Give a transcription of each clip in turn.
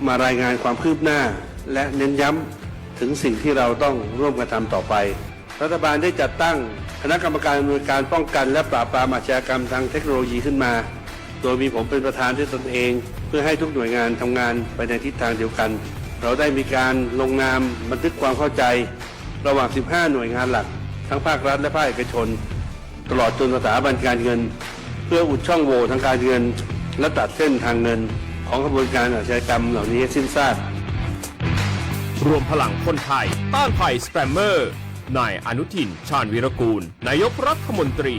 มารายงานความคืบหน้าและเน้นย้ำถึงสิ่งที่เราต้องร่วมกันทำต่อไป รัฐบาลได้จัดตั้งคณะกรรมการอำนวยการป้องกันและปราบปรามอาชญากรรมทางเทคโนโลยีขึ้นมา โดยมีผมเป็นประธานด้วยตนเอง เพื่อให้ทุกหน่วยงานทำงานไปในทิศทางเดียวกัน เราได้มีการลงนามบันทึกความเข้าใจระหว่าง สิบห้า หน่วยงานหลัก ทั้งภาครัฐและภาคเอกชน ตลอดจนสถาบันการเงิน เพื่ออุดช่องโหว่ทางการเงิน และตัดเส้นทางเงินของขบวนการอาชญากรรมเหล่านี้ให้สิ้นซาก รวมพลังคนไทยต้านภัยสแปมเมอร์ นายอนุทิน ชาญวีรกูล นายกรัฐมนตรี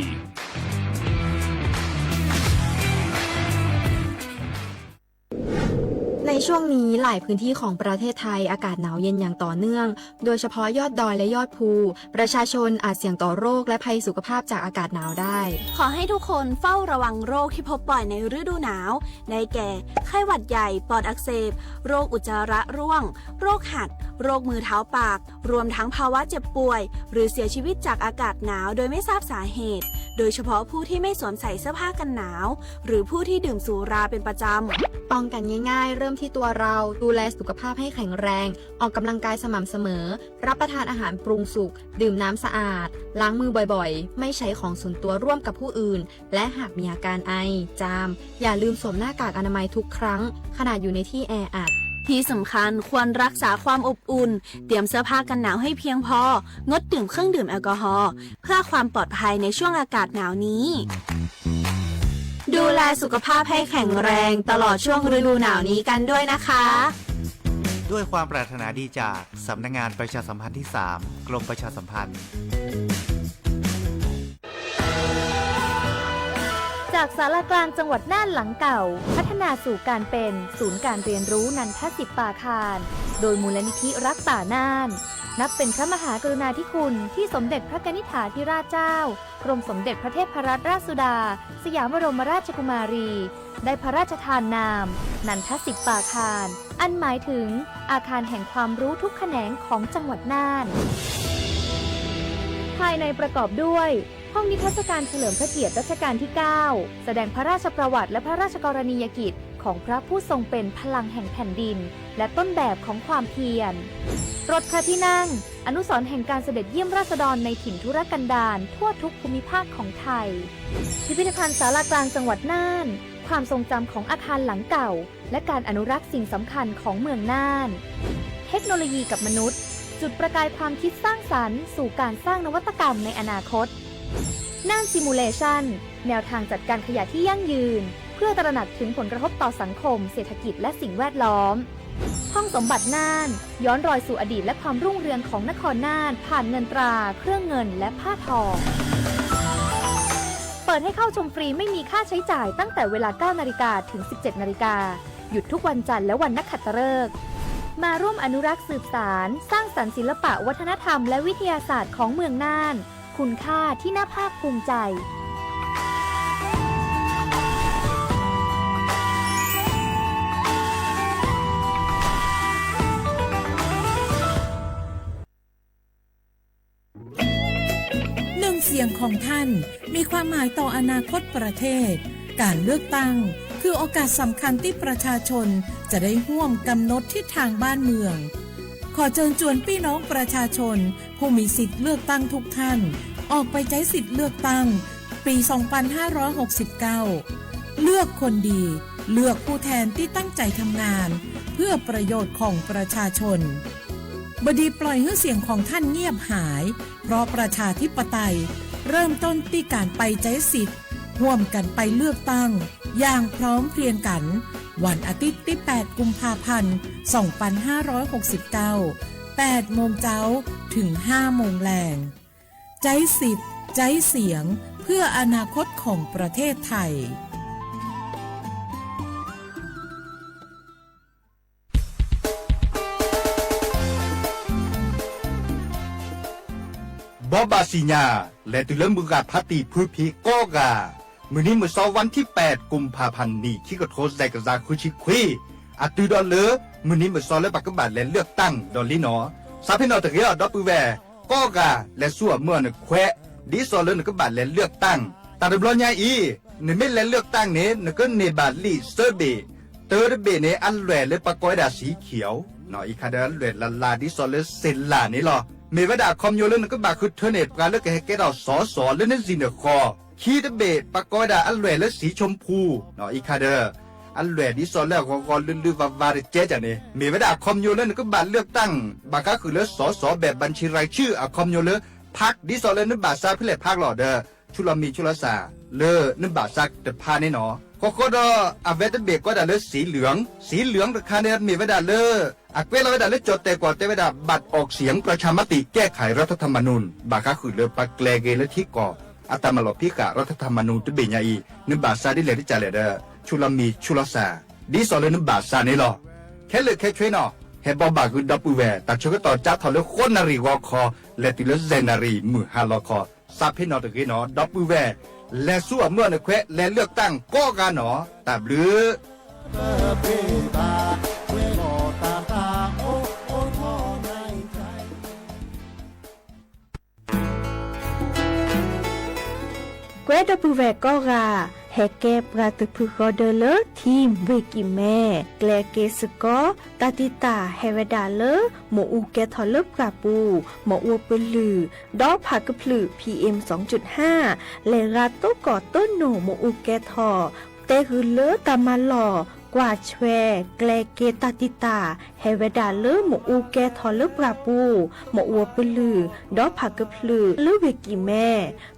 ในช่วงนี้หลายพื้นที่ของประเทศไทยอากาศหนาวเย็นอย่างต่อเนื่อง โดยเฉพาะยอดดอยและยอดภู ประชาชนอาจเสี่ยงต่อโรคและภัยสุขภาพจากอากาศหนาวได้ ขอให้ทุกคนเฝ้าระวังโรคที่พบบ่อยในฤดูหนาว ได้แก่ ไข้หวัดใหญ่ ปอดอักเสบ โรคอุจจาระร่วง โรคหัด โรคมือเท้าปาก รวมทั้งภาวะเจ็บป่วย หรือเสียชีวิตจากอากาศหนาวโดยไม่ทราบสาเหตุ โดยเฉพาะผู้ที่ไม่สวมใส่เสื้อผ้ากันหนาว หรือผู้ที่ดื่มสุราเป็นประจำ ป้องกันง่ายๆ เริ่มที่ตัวเรา ดูแลสุขภาพให้แข็งแรง ออกกำลังกายสม่ำเสมอ รับประทานอาหารปรุงสุก ดื่มน้ำสะอาด ล้างมือบ่อยๆ ไม่ใช้ของส่วนตัวร่วมกับผู้อื่น และหากมีอาการไอ จาม อย่าลืมสวมหน้ากากอนามัยทุกครั้ง ขณะอยู่ในที่แออัด ที่สำคัญควรรักษาความอบอุ่น เตรียมเสื้อผ้ากันหนาวให้เพียงพอ งดดื่มเครื่องดื่มแอลกอฮอล์ เพื่อความปลอดภัยในช่วงอากาศหนาวนี้ ดูแลสุขภาพให้แข็งแรงตลอดช่วงฤดูหนาวนี้กันด้วยนะคะ ด้วยความปรารถนาดีจากสำนักงานประชาสัมพันธ์ที่สาม กรมประชาสัมพันธ์ จากศาลากลางจังหวัดน่านหลังเก่า พัฒนาสู่การเป็นศูนย์การเรียนรู้นันทสิปปาคาร โดยมูลนิธิรักป่าน่าน นับเป็นพระมหากรุณาธิคุณที่สมเด็จพระกนิษฐาธิราชเจ้า กรมสมเด็จพระเทพรัตนราชสุดา สยามบรมราชกุมารี ได้พระราชทานนาม นันทสิปปาคาร อันหมายถึงอาคารแห่งความรู้ทุกแขนงของจังหวัดน่าน ภายในประกอบด้วย ห้องนิทรรศการเฉลิมพระเกียรติรัชกาลที่ เก้า แสดงพระราชประวัติและพระราชกรณียกิจของพระผู้ทรงเป็นพลังแห่งแผ่นดิน และต้นแบบของความเพียร รถพระที่นั่ง อนุสรณ์แห่งการเสด็จเยี่ยมราษฎรในถิ่นทุรกันดารทั่วทุกภูมิภาคของไทย พิพิธภัณฑ์ศาลากลางจังหวัดน่าน ความทรงจำของอาคารหลังเก่า และการอนุรักษ์สิ่งสำคัญของเมืองน่าน เทคโนโลยีกับมนุษย์ จุดประกายความคิดสร้างสรรค์สู่การสร้างนวัตกรรมในอนาคต น่าน Simulation แนวทางจัดการขยะที่ยั่งยืน เพื่อตระหนักถึงผลกระทบต่อสังคม เศรษฐกิจ และสิ่งแวดล้อม ห้องสมบัติน่าน ย้อนรอยสู่อดีตและความรุ่งเรืองของนครน่าน ผ่านเงินตรา เครื่องเงิน และผ้าทอ เปิดให้เข้าชมฟรีไม่มีค่าใช้จ่ายตั้งแต่เวลา เก้านาฬิกา ถึง สิบเจ็ดนาฬิกา หยุดทุกวันจันทร์และวันนักขัตฤกษ์ มาร่วมอนุรักษ์สืบสาน สร้างสรรค์ศิลปะวัฒนธรรมและวิทยาศาสตร์ของเมืองน่าน คุณค่าที่น่าภาคภูมิใจ หนึ่งเสียงของท่านมีความหมายต่ออนาคตประเทศ การเลือกตั้งคือโอกาสสำคัญที่ประชาชนจะได้ร่วมกำหนดทิศทางบ้านเมือง ขอเชิญชวนพี่น้องประชาชนผู้มีสิทธิ์เลือกตั้งทุกท่าน ออกไปใช้สิทธิ์เลือกตั้งปี สองพันห้าร้อยหกสิบเก้า เลือกคนดี เลือกผู้แทนที่ตั้งใจทำงาน เพื่อประโยชน์ของประชาชน บดีปล่อยให้เสียงของท่านเงียบหาย เพราะประชาธิปไตยเริ่มต้นที่การไปใช้สิทธิ์ ร่วมกันไปเลือกตั้งอย่างพร้อมเพรียงกัน วันอาทิตย์ที่ แปด กุมภาพันธ์ สองพันห้าร้อยหกสิบเก้า แปด โมงเจ๊า ถึง ห้า โมงแลง ใจ๊สิทธิ์ ใจ๊เสียง เพื่ออนาคตของประเทศไทย ဘီဘၣ်စံၣ်ညါ လဲၤတုၤလၢမုၢ်ဂၤဖးတံၢ်ဖုဖံးကိးဂၤ, မုၢ်နံၤမုၢ်စီ วันที่แปด กุมภาพันธ์ နံၣ်ခံကထိ စဲးကစၢ်ဃုဆံခွံ, အတုၤဒီးလၢ မုၢ်နံၤမုၢ်စီလၢပကဘၣ်လဲၤเลือกตั้งဒီးလံနီၤ, စးဖဲနီၣ်တဂ့ၤအီၤ ဒီပုၢ်ဝဲၢ်ကိးဂၤ လဲၤဆူအမုၢ်အီၤန့ၣ်ခွဲး, ဒ်သိးလၢနကဘၣ်လဲၤเลือกตั้ง, တၢ်တဘျီညါအံၤ နမ့ၢ်လဲၤเลือกตั้งန့ၣ် နကန့ၢ်ဘၣ်လံာ်စၢဘ့ၣ် တၢတဘ့ၣ်န့ၣ် အလွဲၢ်လၢပကိးဝဲဒၣ် สีเขียว, အံၤခါဒီးအလွဲၢ်လၢ်လၢ်ဒ်သိးလၢစ့လၢ်န့ၣ်လီၤ. မ့ၢ်ဝဲဒၣ်အခီပညီလၢနကဘၣ်ဃုထၢန့ၢ် ပှၤလၢကဟဲကဲထီၣ်စီၤစီၤလၢနစံၣ်နဃီၤ. ခံတဘ့ၣ် ပကိးဝဲဒၣ်အလွဲၢ်လၢ สีชมพู, အံၤခါဒီး အလွဲၢ်ဒ်သိးလၢအဂီၤဂီၤလုၢ်လုၢ်ဝါဝါတကဲကန့ၣ် မ့ၢ်ဝဲဒၣ်အခီပညီလၢနကဘၣ်လၢၢ်တၢ် ဘၣ်ဃးဃုာ်လၢစီၤစီၤ แบบบัญชีรายชื่อ အခီပညီလၢ พรรค ဒ်သိးလၢနဘၣ်စးဖဲလဲၣ် พรรค လီၤဒီး ဆူလီၤမံၤဆူလီၤစၢ် လၢနဘၣ်စးတဖၣ်န့ၣ်နီၤ. ဃီဃီဒီး အဝဲတဘ့ၣ်ကိးဒၣ်လၢ สีเหลือง, สีเหลือง တခါန့ၣ် မ့ၢ်ဝဲဒᣣ်လၢ အကွဲးလီၤဝဲဒၣ်လၢကၠီၣ်တဲၣ်ကွီၢ်တဲဝဲဒၣ် บัตรออกเสียงประชามติแก้ไขรัฐธรรมนูญ ဘၣ်ဃးဃုာ်လၢပှၤကျဲၤက့ၤလၢထံကီၢ် အတၢ်မၤလီၤဖံးဃာ် รัฐธรรมนูญ တဘ့ၣ်ညါအံၤ နဘၣ်စးဒ်လဲၣ်ဒ်လဲၣ်ဒီး ဆူလီၤမံၤဆူလီၤစၢ် ဒ်သိးလၢနဘၣ်စးန့ၣ်လီၤ. ခဲလၢာ်ခဲဆ့နီၤ ဟဲဘီဘၣ်ဂုာ်ဒီပုၢ်ဝဲၢ် တၢ်ဆၢကတီၢ်ကၠါထီၣ်လၢဃိးနၣ်ရံၣ်ဂီၤခီ လဲၤတုၤလၢယဲၢ်နၣ်ရံၣ်မုၢ်ဟါလီၤခီ စးဖဲနီၤတဂ့ၤနီၤ ဒီပုၢ်ဝဲၢ် လဲၤဆူအမုၢ်အနၢ်ခွဲး လဲၤလၢၢ်တၢ်ကိးဂၤနီၤ တၢ်ဘျုး ကွဲဒီပုၢ်ဝဲၢ်ကိးဂၤ ဟဲကဲပှၤတဖုဃီဒၢလၢ ထံဝ့ၢ်ကံၢ်မဲ ကျဲၤက့ၤစ့ၢ်ကီး တၢ်တံာ်တာ်ဟဲဝဲဒၣ်လၢ မ့ၣ်အူကဲထီၣ်လၢပှၢ်ပူၤ မ့ၣ်အူပလုၢ် ဒီးဖးကဖျုး PM စူၣ်ဟါ လဲၤဂၤတိကီၢ်တိနိၣ်မ့ၣ်အူကဲထီၣ် တဲဃုာ်လၢတၢ်မၤလီၢ်ကွၢ်ဆွဲ ကျဲၤက့ၤတၢ်တံာ်တာ် ဟဲဝဲဒၣ်လၢမ့ၣ်အူကဲထီၣ်လၢပှၢ်ပူၤ မ့ၣ်အူပလုၢ် ဒီးဖးကဖျုးလၢဝ့ၢ်ကံၢ်မဲ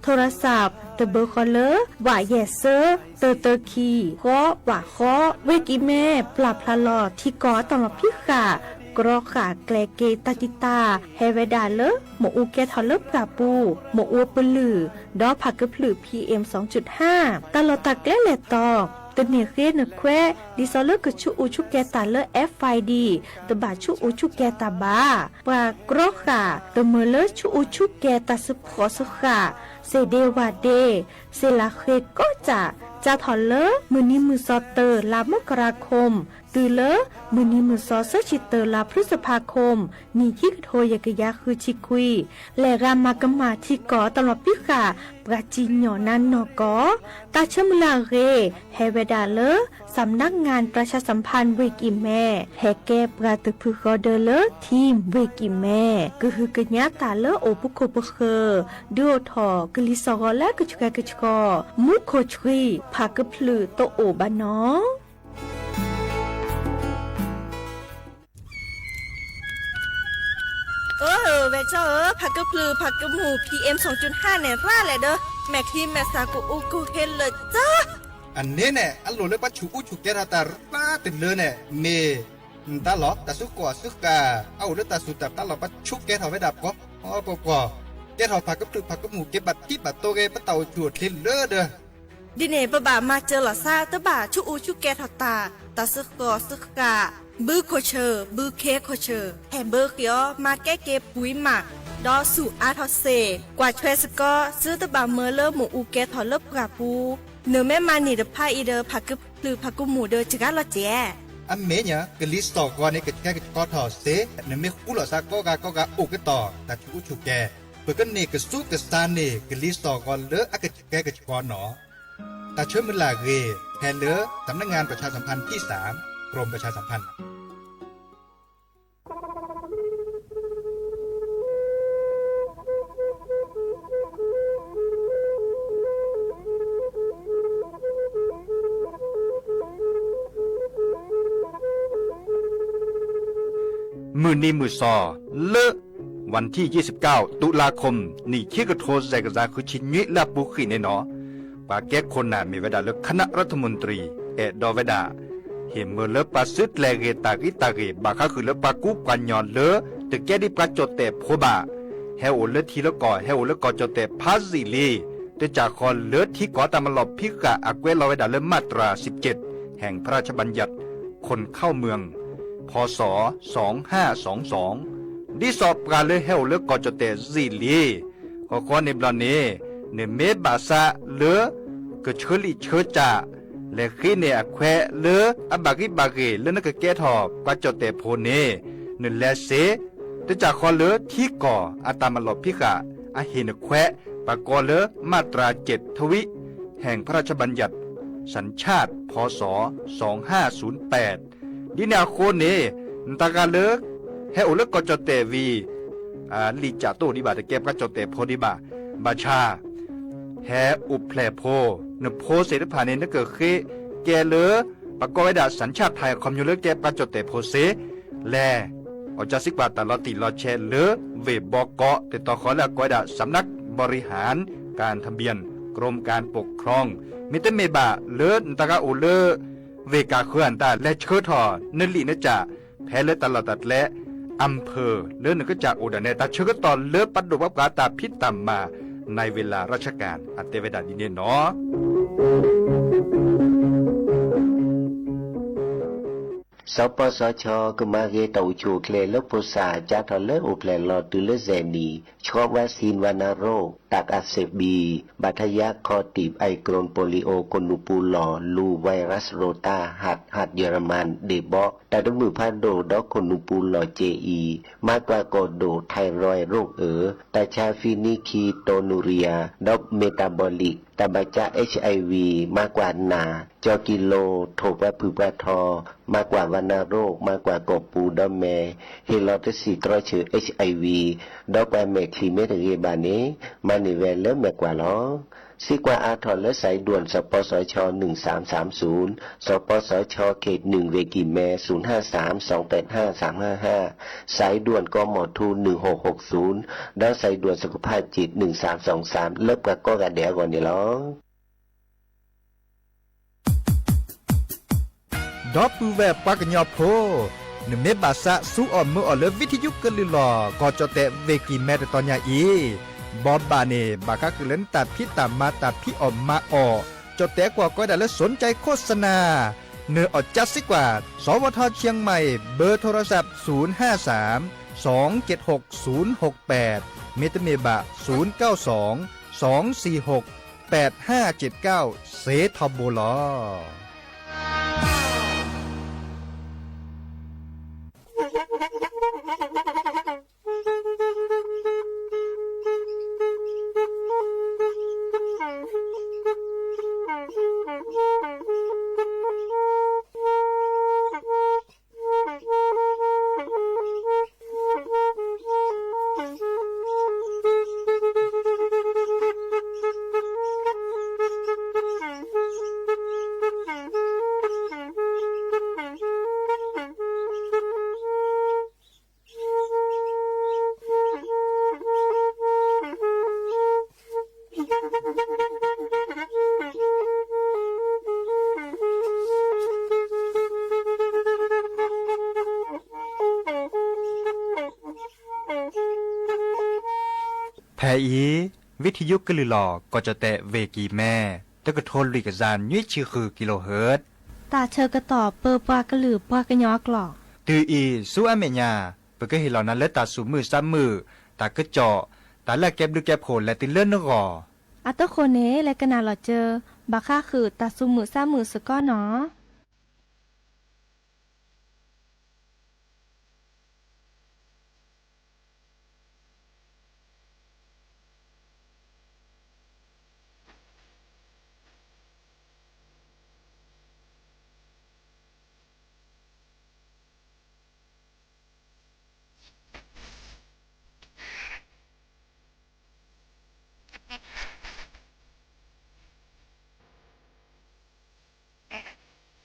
ထိရၣ်စၢၣ် တဘၢဃီလၢ ဝးယဲၢ်စၢ တၢတၢခံ ဃီ ဝးဃီ ဝ့ၢ်ကံၢ်မဲ ပျၢ်ဖျါလီၤထံကီၢ်အတၢ်လီၤဖံးဃာ် ကြီဃာ်ကျဲၤက့ၤတၢ်တံာ်တာ် ဟဲဝဲဒၣ်လၢ မ့ၣ်အူကဲထီၣ်လၢပှၢ်ပူၤ မ့ၣ်အူပလုၢ် ဒီးဖးကဖျုး PM စူၣ်ဟါ တၢ်လီၢ်တၢ်ကျဲလဲၤတီၤ တန့ၢ်ဃ့နခွဲး ဒ်သိးလၢကဆူးအူဆူၣ်ကဲၤတၢ်လၢ FID တဘၣ်ဆူးအူဆူၣ်ကဲၤတၢ်ဘၣ်. ပှၤကြီဃာ် တမၢလၢဆူးအူဆူၣ်ကဲၤတၢ်ဆူးဖှီၣ်ဆူးဃာ် စ့ၢ်ဒ့ဝးဒ့ စ့ၢ်လၢဃ့ကိးကၠၢ် ကၠါထီၣ်လၢ မုၢ်နံၤမုၢ်စီၤတၢ လါမကရၤခိၣ် တုၤလၢ မုၢ်နံၤမုၢ်စီၤဆၢဆံတၢ လါဖျုစဖါခိၣ် နံၣ်ခံကထိယဲၢ်ကယၤဃုဆံခွံ လဲၤဂၤမၤကမၣ်ထံကီၢ်တၢ်လီၤဖံးဃာ် ပှၤစံၣ်ညီၣ်နါနီၢ်ကီၢ် တၢ်ဆၢမုၢ်လၢ်အဂ့ၢ် ဟဲဝဲဒၣ်လၢ สำนักงานประชาสัมพันธ์ ဝ့ၢ်ကံၢ်မဲ ဟဲကဲပှၤတဖုဃီဒၢလၢ ထံဝ့ၢ်ကံၢ်မဲ ကဟုကညးတၢ်လၢအိၣ်ပခိၣ်ပဃၢၤ ဒုးအိၣ်ထီၣ်ကလံၤစှီၢ်ဂီၤလၢကဆှဲကဆှီ မူခိၣ်ဆှံ ဖးကဖျုးတအိၣ်ဘၣ်နီၤ. အၢ ဝဲၢ်ကၠီဧၢ, ဖးကဖျုးဖးကမူၣ် PM စူၣ်ဟါန့ၣ် ရၣ်လဲၣ်ဒီး မဲာ်ချံမဲာ်သၣ်ကအိၣ်ကဟ့လၢာ်ကၢ အန့ၣ်န့ၣ် အလိၣ်လၢပှၤဆူးအူဆူၣ်ကဲထီၣ်တၢ်ရၣ်တလၢန့ၣ် မ့ၢ် တၢ်လီၢ် တၢ်စုကီၢ်စုဃာ် အအိၣ်လၢတၢ်စူၢ်တၢ်နာ်လီၤ ပှၤဆူးကဲထီၣ်ဝဲဒၣ်ပှီၢ်ပှီၢ်ပှီၢ်, ကဲထီၣ်ဖးကဖျုးဖးကမူၣ်က့ၤ ဘၣ်တံၢ်ဘၣ်တီဂ့ၤ ပတၢ်အိၣ်ဆူၣ်အိၣ်ချ့လၢဒီး ဒ်န့ၣ် ပဘၣ်မၤစၢၤလီၤသး တဘၣ်ဆူးအူဆူၣ်ကဲထီၣ်တၢ် တၢ်စုကီၢ်စုဃာ် ဘုခိၣ်ဆၢၣ် ဘုခ့ခိၣ်ဆၢၣ် ဟဲဘၢဃ့အီၤ မၤကဲက့ၤပှံၤမး ဒီးဆူးအါထီၣ်စ့ၢ် ကွၢ်ဆွဲစ့ၢ်ကီး သုတဘၣ်မၢလၢမ့ၣ်အူကဲထီၣ်လၢပှၢ်ပူၤ နမ့ၢ်မၤန့ၢ်တဖၣ်အံၤဒီး ဖးကဖျုးဖးကမူၣ်ဒီးစှၤလီၤစဲး အမဲာ်ညါ ကလံၤစိးဂီၤန့ၣ် ကဆှဲကဆှီထီၣ်စ့ၢ် နမ့ၢ်ဃူလိာ်သးကိးဂၤကိးဂၤအိၣ်ကတီၢ် တၢ်ဆူးအူဆူၣ်ကဲ, ပကန့ၢ်ကစူးကစၢ်န့ၢ် ကလံၤစိးဂီၤလၢအကဆှဲကဆှီနီၤ. တၢ်ဆၢမုၢ်လၢ်အဂ့ၢ် ဟဲလၢ สำนักงานประชาสัมพันธ์ที่สาม กรมประชาสัมพันธ์ မုၢ်နံၤမုၢ်စီၤ လၢ วันที่ยี่สิบเก้า ตุลาคม နံၣ်ခံကထိ ယဲၢ်ကယၤဃုဆံနွံ လၢအပူၤဃံးန့ၣ်နီၤ, ပှၤကဲခိၣ်နၢ်မ့ၢ်ဝဲဒၣ်လၢ คณะรัฐมนตรี အဲၣ်ဒိးဝဲဒၣ် ဟ့ၣ်မၢလၢပှၤစုကျဲၤဂ့ၤတၢ်ဂံၢ်တၢ်ဂ့ၤ ဘၣ်ဃးဃုာ်လၢပှၤကူပှၤညီလၢ တကဲဒ်ပှၤကၠီၣ်တဲၣ်ဖိဘၣ်, ဟဲအိၣ်လၢထံလၢကီၢ် ဟဲအိၣ်လၢကီၢ်ကၠီၣ်တဲၣ်ဖးယံာ်လံ, တကၠၣ်ဃီလၢထံကီၢ်တၢ်မၤလီၢ်ဖံးဃာ်အကွဲးလီၤဝဲဒၣ်လၢ มาตราสิบเจ็ด แห่งพระราชบัญญัติคนเข้าเมือง พ.ศ. สองห้าสองสอง ဒ်သိးပှၤလၢဟဲအိၣ်လၢကီၢ်ကၠီၣ်တဲၣ်ယံာ်လံ ဃီဃီန့ၣ်ဘျီန့ၣ် နမ့ၢ်ဘၣ်ဆၣ်လၢ ကဆၢလံာ်ဆၢကၠၢ် လဲၤဃ့န့ၢ်အခွဲးလၢအဘၣ်ဂံၢ်ဘၣ်ဂ့ၤလၢနကကဲထီၣ်ပှၤကၠီၣ်တဲၣ်ဖိန့ၣ် နလဲၤစ့ၢ် တကၠၣ်ဃီလၢထံကီၢ်အတၢ်မၤလီၢ်ဖံးဃာ် အဟ့ၣ်နခွဲး ပှၤကိးလၢ มาตราเจ็ดทวิ แห่งพระราชบัญญัติ สัญชาติ พ.ศ. สองห้าศูนย์แปด ဒ်န့ၣ်အဃိန့ၣ် နတဂၤလၢ ဟဲအိၣ်လၢကီၢ်ကၠီၣ်တဲၣ်ဝံၤ လံာ်ကၠးတအိၣ်ဒံးဘၣ် တကဲပှၤကၠီၣ်တဲၣ်ဖိဒံးဘၣ်. ဘၣ်ဆၣ် ဟဲအိၣ်ဖျဲၣ်ဖိ, နဖိသ့ၣ်တဖၣ်န့ၣ် နကဃ့ကဲလၢ ပကိးဝဲဒၣ် สัญชาติไทย အခီပညီလၢကဲပှၤကၠီၣ်တဲၣ်ဖိစ့ၢ်, လဲၤ အီၣ်ကၢစံကွၢ်တၢ်လီၤတံၢ်လီၤဆဲးလၢ ဝ့ၢ်ဘီကီး တတီၤဃီလၢအကိးဝဲဒၣ် สำนักบริหารการทะเบียน กรมการปกครอง မ့တမ့ၢ်ဘၣ်လၢနတဂၤအိၣ်လၢ ဝ့ၢ်ကၢ်ဃၢၤအတၢ် လဲၤဆှၢထီၣ်နလံာ်နကၠး ဖဲလၢတၢ်လီၢ်တၢ်ကျဲ อำเภอ လၢနကစၢ်အိၣ်ဒၣ်နဲ တၢ်ဆၢကတီၢ်လၢပဒိၣ်ပပှၢ်တၢ်ဖံးတၢ်မၤ ในเวลาราชการ အတဲဝဲဒၣ်ဒ်န့ၣ်နီၤ. စီၤပီစီၤခၠီ ကမၤဂ့ၤတၢ်အိၣ်ဆူၣ်အိၣ်ချ့လၢဖိစၢ် ကၠါထီၣ်လၢအိၣ်ဖျဲၣ်လီၤတုၤလၢစဲးနံၣ် ဆှီ วัคซีนวัณโรค ตับอักเสบบี บาดทะยักข้อต่ำ ไอโคลนโปลิโอ ขนหนูปูหล่อ ลู ไวรัสโรตา หัด หัดเยอรมัน เดบอ ตาตะหมื่นพาโดด ดอกขนหนูปูหล่อ เจอี มากกว่าก่อโดด ไทรอยด์ โรคเอ๋อ ตาชาฟีนิคีโตนูเรีย ดอกเมตาบอลิก ตาบาจ๊ะ เอชไอวี มากกว่าหนา จอกิโล โถปะผึปะทอ มากกว่าวัณโรค มากกว่าก่อปู ดอกแม ဟ့ၣ်လီၤတဆံးတြီဆၢ เอชไอวี ဒီးပှၤမဲာ်ချံမ့ၢ်တဂ့ၤဘၣ်န့ၣ် မၤန့ၢ်ဝဲလၢမဲာ်ကွၢ်လီၤ. စံးကွၢ်အါထီၣ်လၢ สายด่วน สปสช หนึ่งสามสามศูนย์ สปสช เขตหนึ่ง เวกิแม ศูนย์ห้าสาม สองแปดห้า สามห้าห้า สายด่วน กมท หนึ่งหกหกศูนย์ ဒီး สายด่วนสุขภาพจิต หนึ่งสามสองสาม လၢပှၤကိးဂၤဒဲးအဂီၢ်န့ၣ်လီၤ. ဒီပုၢ်ဝဲၢ်ပှၤကညီဖိ, နမ့ၢ်ဘၣ်သးစူအီၣ်မုာ်အီၣ်လၢ ဝံထယုကလုၢ်လီၢ် ကီၢ်ကၠီၣ်တဲၣ် ဝ့ၢ်ကံၢ်မဲ တတီၤညါအံၤ, ဘီဘၣ်န့ၣ် ဘၣ်ဃးဃုာ်လၢနတၢ်ဖံးတၢ်မၤ တၢ်ဖံးအီၣ်မၤအီၣ်, ကၠီၣ်တဲၣ်ကွၢ်ကီဝဲဒၣ်လၢ สนใจโฆษณา နအီၣ်ကၢစံကွၢ် สวท เชียงใหม่ เบอร์โทรศัพท์ ศูนย์ห้าสาม สองเจ็ดหก ศูนย์หกแปด မ့တမ့ၢ်ဘၣ် ศูนย์เก้าสอง สองสี่หก แปดห้าเจ็ดเก้า စ့ထီဘိလီၤ. ဖဲအံၤ ဝံထယုကလုၢ်လီၢ် ကီၢ်ကၠီၣ်တဲၣ် ဝ့ၢ်ကံၢ်မဲ တကထိလွံၢ်ကယၤနွံဆံဃု ကံလိဟၢၣ် တၢ်ဆၢကတီၢ်ပၢပှၤကလုာ်ပှၤကညီအကျိာ် တုၤအံၤဆူအမဲာ်ညါ ပကဟ့ၣ်လီၤနၤလၢတၢ်သူၣ်မုာ်သးမုာ်, တၢ်ကစီၣ်, တၢ်လၢအကဲဘျုးကဲဖှိၣ်လဲၤတုၤလၢနဂီၢ်. အတဃိန့ၣ် လဲၤကနၣ်လီၤစၢၤ ဘၣ်ဃးဃုာ်တၢ်သူၣ်မုာ်သးမုာ်စ့ၢ်ကီးနီၤ. အ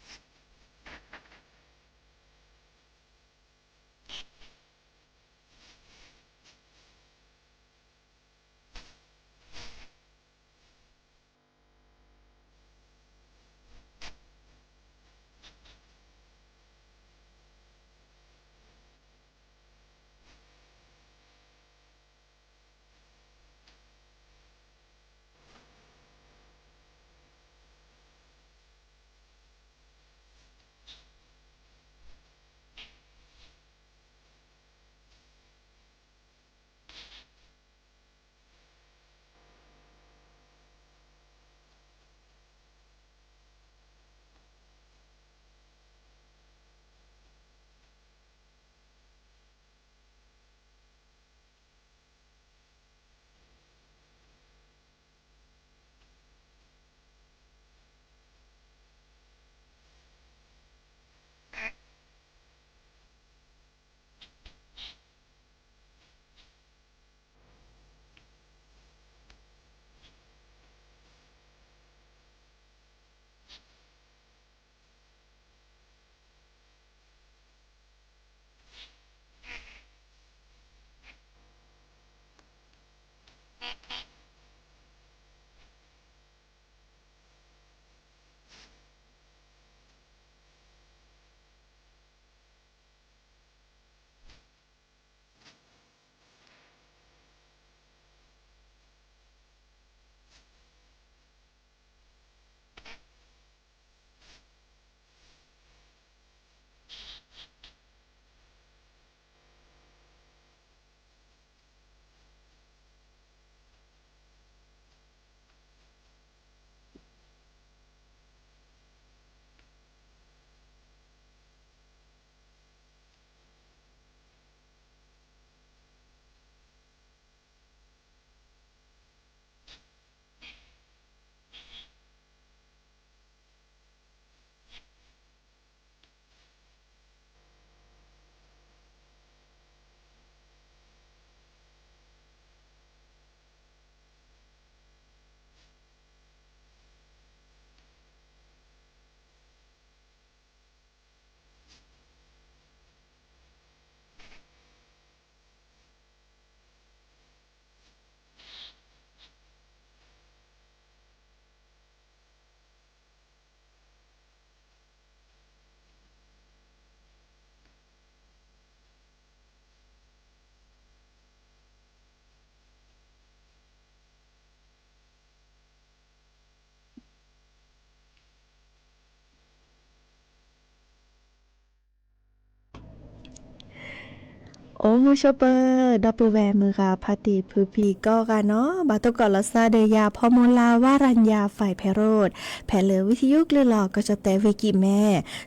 အိၣ်မုာ်ဆိးပၢၤ ဒီပုၢ်ဝဲၢ်မုၢ်ဂၤဖါတံၢ်ဖုဖံကိးဂၤနီၤ, ဘၣ်တကိးလီၤသးဒီးယၤ ဖီမိၢ်လါ ဝါရၤညါ ဖဲးဖဲးရိး, ဖဲလၢ ဝံသယုကလုၢ်လီၤ ကီၢ်ကၠီၣ်တဲာ်ဝ့ၢ်ကံၣ်မဲ,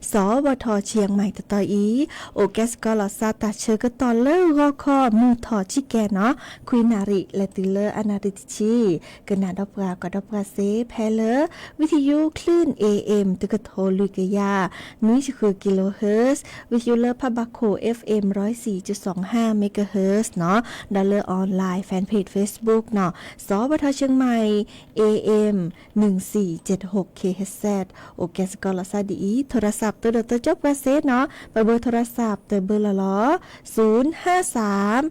စီၤဘီထီၣ် ချံၣ်မဲၣ် တတီၤအံၤ, အိၣ်ကဲစ့ၢ်ကီးလီၤသးတၢ်ဆၢကတီၢ်လၢဂီၤခီ မုၢ်ထီၣ်ဆံကဲနီၤ, ခွံနၣ်ရံၣ် လဲၤတုၤလၢအနၣ်ရံၣ်တဆံ, ကနၣ်ဒီးပှၤ ကွၢ်ဒီးပှၤစ့ၢ် ဖဲလၢ ဝံသယုကလုၢ် เอเอ็ม တကထိလွံၢ်ကယၤ နွံဆံဃု kilohertz, ဝံသယုလၢဖးဘၣ်ခိၣ် เอฟเอ็ม ร้อยสี่จุดสองห้าเมกะเฮิรตซ์ နီၤ, ဒီးလၢ online fanpage Facebook နီၤ, စီၤဘီထီၣ် ချံၣ်မဲၣ် เอเอ็ม หนึ่งสี่เจ็ดหกเคเฮิรตซ์ အိၣ်ကဲစ့ၢ်ကီးလီၤသးဒ်အံၤ, โทรศัพท์ တိၢ်ဒီးတိၢ်ကၠိပှၤစ့ၢ်နီၤ, ပဘၢ โทรศัพท์ တဘၢလီၤလီၤ, ศูนย์ห้าสาม